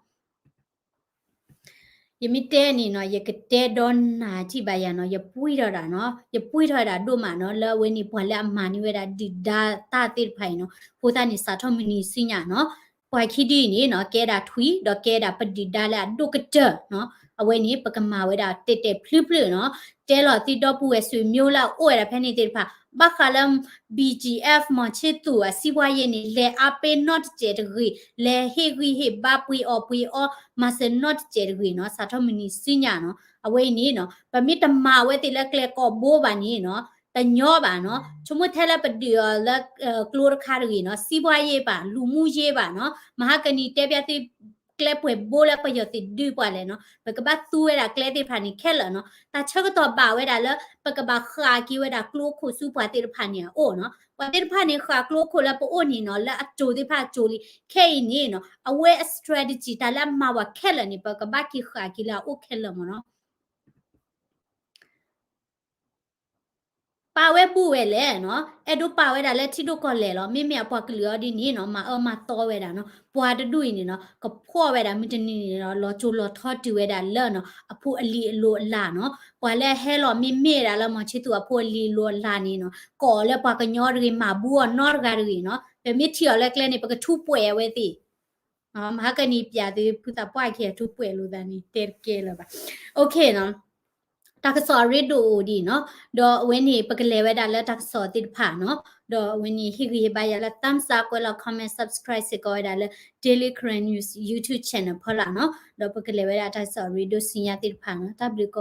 ယမ့ၢ်တဲန့ၣ်နီၤ ယကတဲဒီးနၤထံၣ်ဘၣ်ယၤနီၤ, ယပှံၢ်ထီၣ်ဒၣ်နီၤ, ယပှံၢ်ထီၣ်ဝဲဒၣ်ဒိၣ်မးနီၤ, လၢအဝဲန့ၣ်ပှၤလၢအမၤန့ၢ်ဝဲဒၣ်ဒုၣ်ဒါတၢ်သ့ၣ်တဖၣ်အံၤနီၤ, အဃိသတးန့ၣ် စးထီၣ်မုၢ်နံၤဆူညါနီၤ, ပှၤခံဒုအံၤန့ၣ်နီၤ ကဲဒၣ်ထွံၣ် ဒီးကဲဒၣ်ပဒုၣ်ဒါလၢအဒိၣ်ကတၢၢ်နီၤ, အဝဲန့ၣ် ပကမၤဝဲဒၣ်တဲာ်တဲာ်ဖျုးဖျုးနီၤ, တဲလီၤသုဒီပုၢ်ဝဲၢ်ဆွေမျိုးလၢအအိၣ်ဝဲဒၣ်ဖဲန့ၣ်သ့ၣ်တဖၣ်, ဘၣ်ဃးလၢ BGF မီၤဆ့သူၣ်အစံးဝါယဲၢ်န့ၣ် လဲၤအါပ့ၤနီတစဲးတဂ့ၤ, လဲၤဟ့ၣ်ဂံၢ်ဟ့ၣ်ဘါပှ့ၤအီၣ်ပှ့ၤအီ မၤစၢၤနီတစဲးတဂ့ၤနီၤ, စးထီၣ်မုၢ်နံၤဆူညါနီၤ, အဝဲအံၤန့ၣ်နီၤ ပမ့ၢ်တမၤဝဲသ့ၣ်လၢကျဲကိးဘိဘၣ်န့ၣ်နီၤ တညီဘၣ်နီၤ, ဆိကမိၣ်ထဲလၢပဒုးအီၤလၢကျိတခါတဂ့ၤနီၤ, စံးဝါယဲၢ်ဘၣ် လူမှုရေးဘၣ်နီၤ, မဟါကနံၤတဲပျးသု ကျဲပှဲၤဘိလၢပယီၤသ့ၣ်ဒုးပှၤလဲၣ်နီၤ, ပကဘၣ်သူဝဲဒၣ်ကျဲသ့ၣ်တဖၣ်န့ၣ်ခဲလၢာ်နီၤ, တၢ်ဆၢကတီၢ်ဘၣ်ဝဲဒၣ်လၢ ပကဘၣ်ဃၣ်က့ၤဝဲဒၣ်ကျိခိၣ်ဆူပှၤသ့ၣ်တဖၣ်န့ၣ်အအိၣ်နီၤ, ပှၤသ့ၣ်တဖၣ်န့ၣ် ဃၣ်ကျိခိၣ်လၢပအိၣ်န့ၣ်နီၤ လၢအစိၤသ့ၣ်တဖၣ်အစိၤလံ, ခဲအံၤန့ၣ်နီၤ အဝဲအ strategy တၢ်လၢအမၤဝဲခဲလၢာ်န့ၣ် ပကဘၣ်က့ၤဃၣ်က့ၤလၢအအိၣ်ခဲလၢာ်မ့ၢ်နီၤ. ပာ်ဝဲဘူးဝဲလဲၣ်နီၤ, အဲၣ်ဒိးပာ်ဝဲဒၣ်လၢထံဒိၣ်ကီၢ်လဲၢ်လီၤ, မ့မ့ၢ်အပှၤကလုာ်အီၤဒ်န့ၣ်နီၤ မၤအၢမၤသီဝဲဒၣ်နီၤ, ပှၤတဒူၣ်အံၤန့ၣ်နီၤ ကဖှီၣ်ဝဲဒၣ်မုၢ်တနံၤန့ၣ်နီၤ လီၤစိၤလီၤထီတုၤဝဲဒၣ်လၢနီၤ အဖိအလံၤအလိၤအလၤနီၤ, ပှၤလၢအဟဲလီၤမ့မ့ၢ်ဒၣ်လၢမီၤဆ့သူၣ်အဖိအလံၤအလိၤအလၤန့ၣ်နီၤ ကိးအီၤလၢပှၤကညီတဂ့ၤ မၤဘူးအီၤနီတဂၤတဂ့ၤနီၤ, ပမ့ၢ်ထံၣ်အီၤလၢကျဲန့ၣ် ပကထူးပှဲၤအဝဲသ့ၣ် မဟါကနံၤပျးသု ဖုသးပှၢ်ခံဂၤထူးပှဲၤလိာ်သးန့ၣ် တဲတကဲလၢၤဘၣ်. အိၣ်ခ့နီၤ, တၢ်ကစီၣ်အရ့ဒိၣ်အိၣ်ဒံးနီၤ, ဒီးအဝဲန့ၣ် ပကလဲၤဝဲဒၣ်လၢတၢ်ကစီၣ်သ့ၣ်တဖၣ်နီၤ, ဒီးအဝဲန့ၣ် ဟ့ၣ်ဂံၢ်ဟ့ၣ်ဘါယၤလၢ thumbs up ကွဲးလီၤ comment subscribe စ့ၢ်ကီးဝဲဒၣ်လၢ Daily Karen News YouTube channel ဖီလာ်နီၤ, ဒီးပကလဲၤဝဲဒၣ်တၢ်ကစီၣ်အရ့ဒိၣ်ဆူညါသ့ၣ်တဖၣ်နီၤ, တၢ်ဘျုးကီး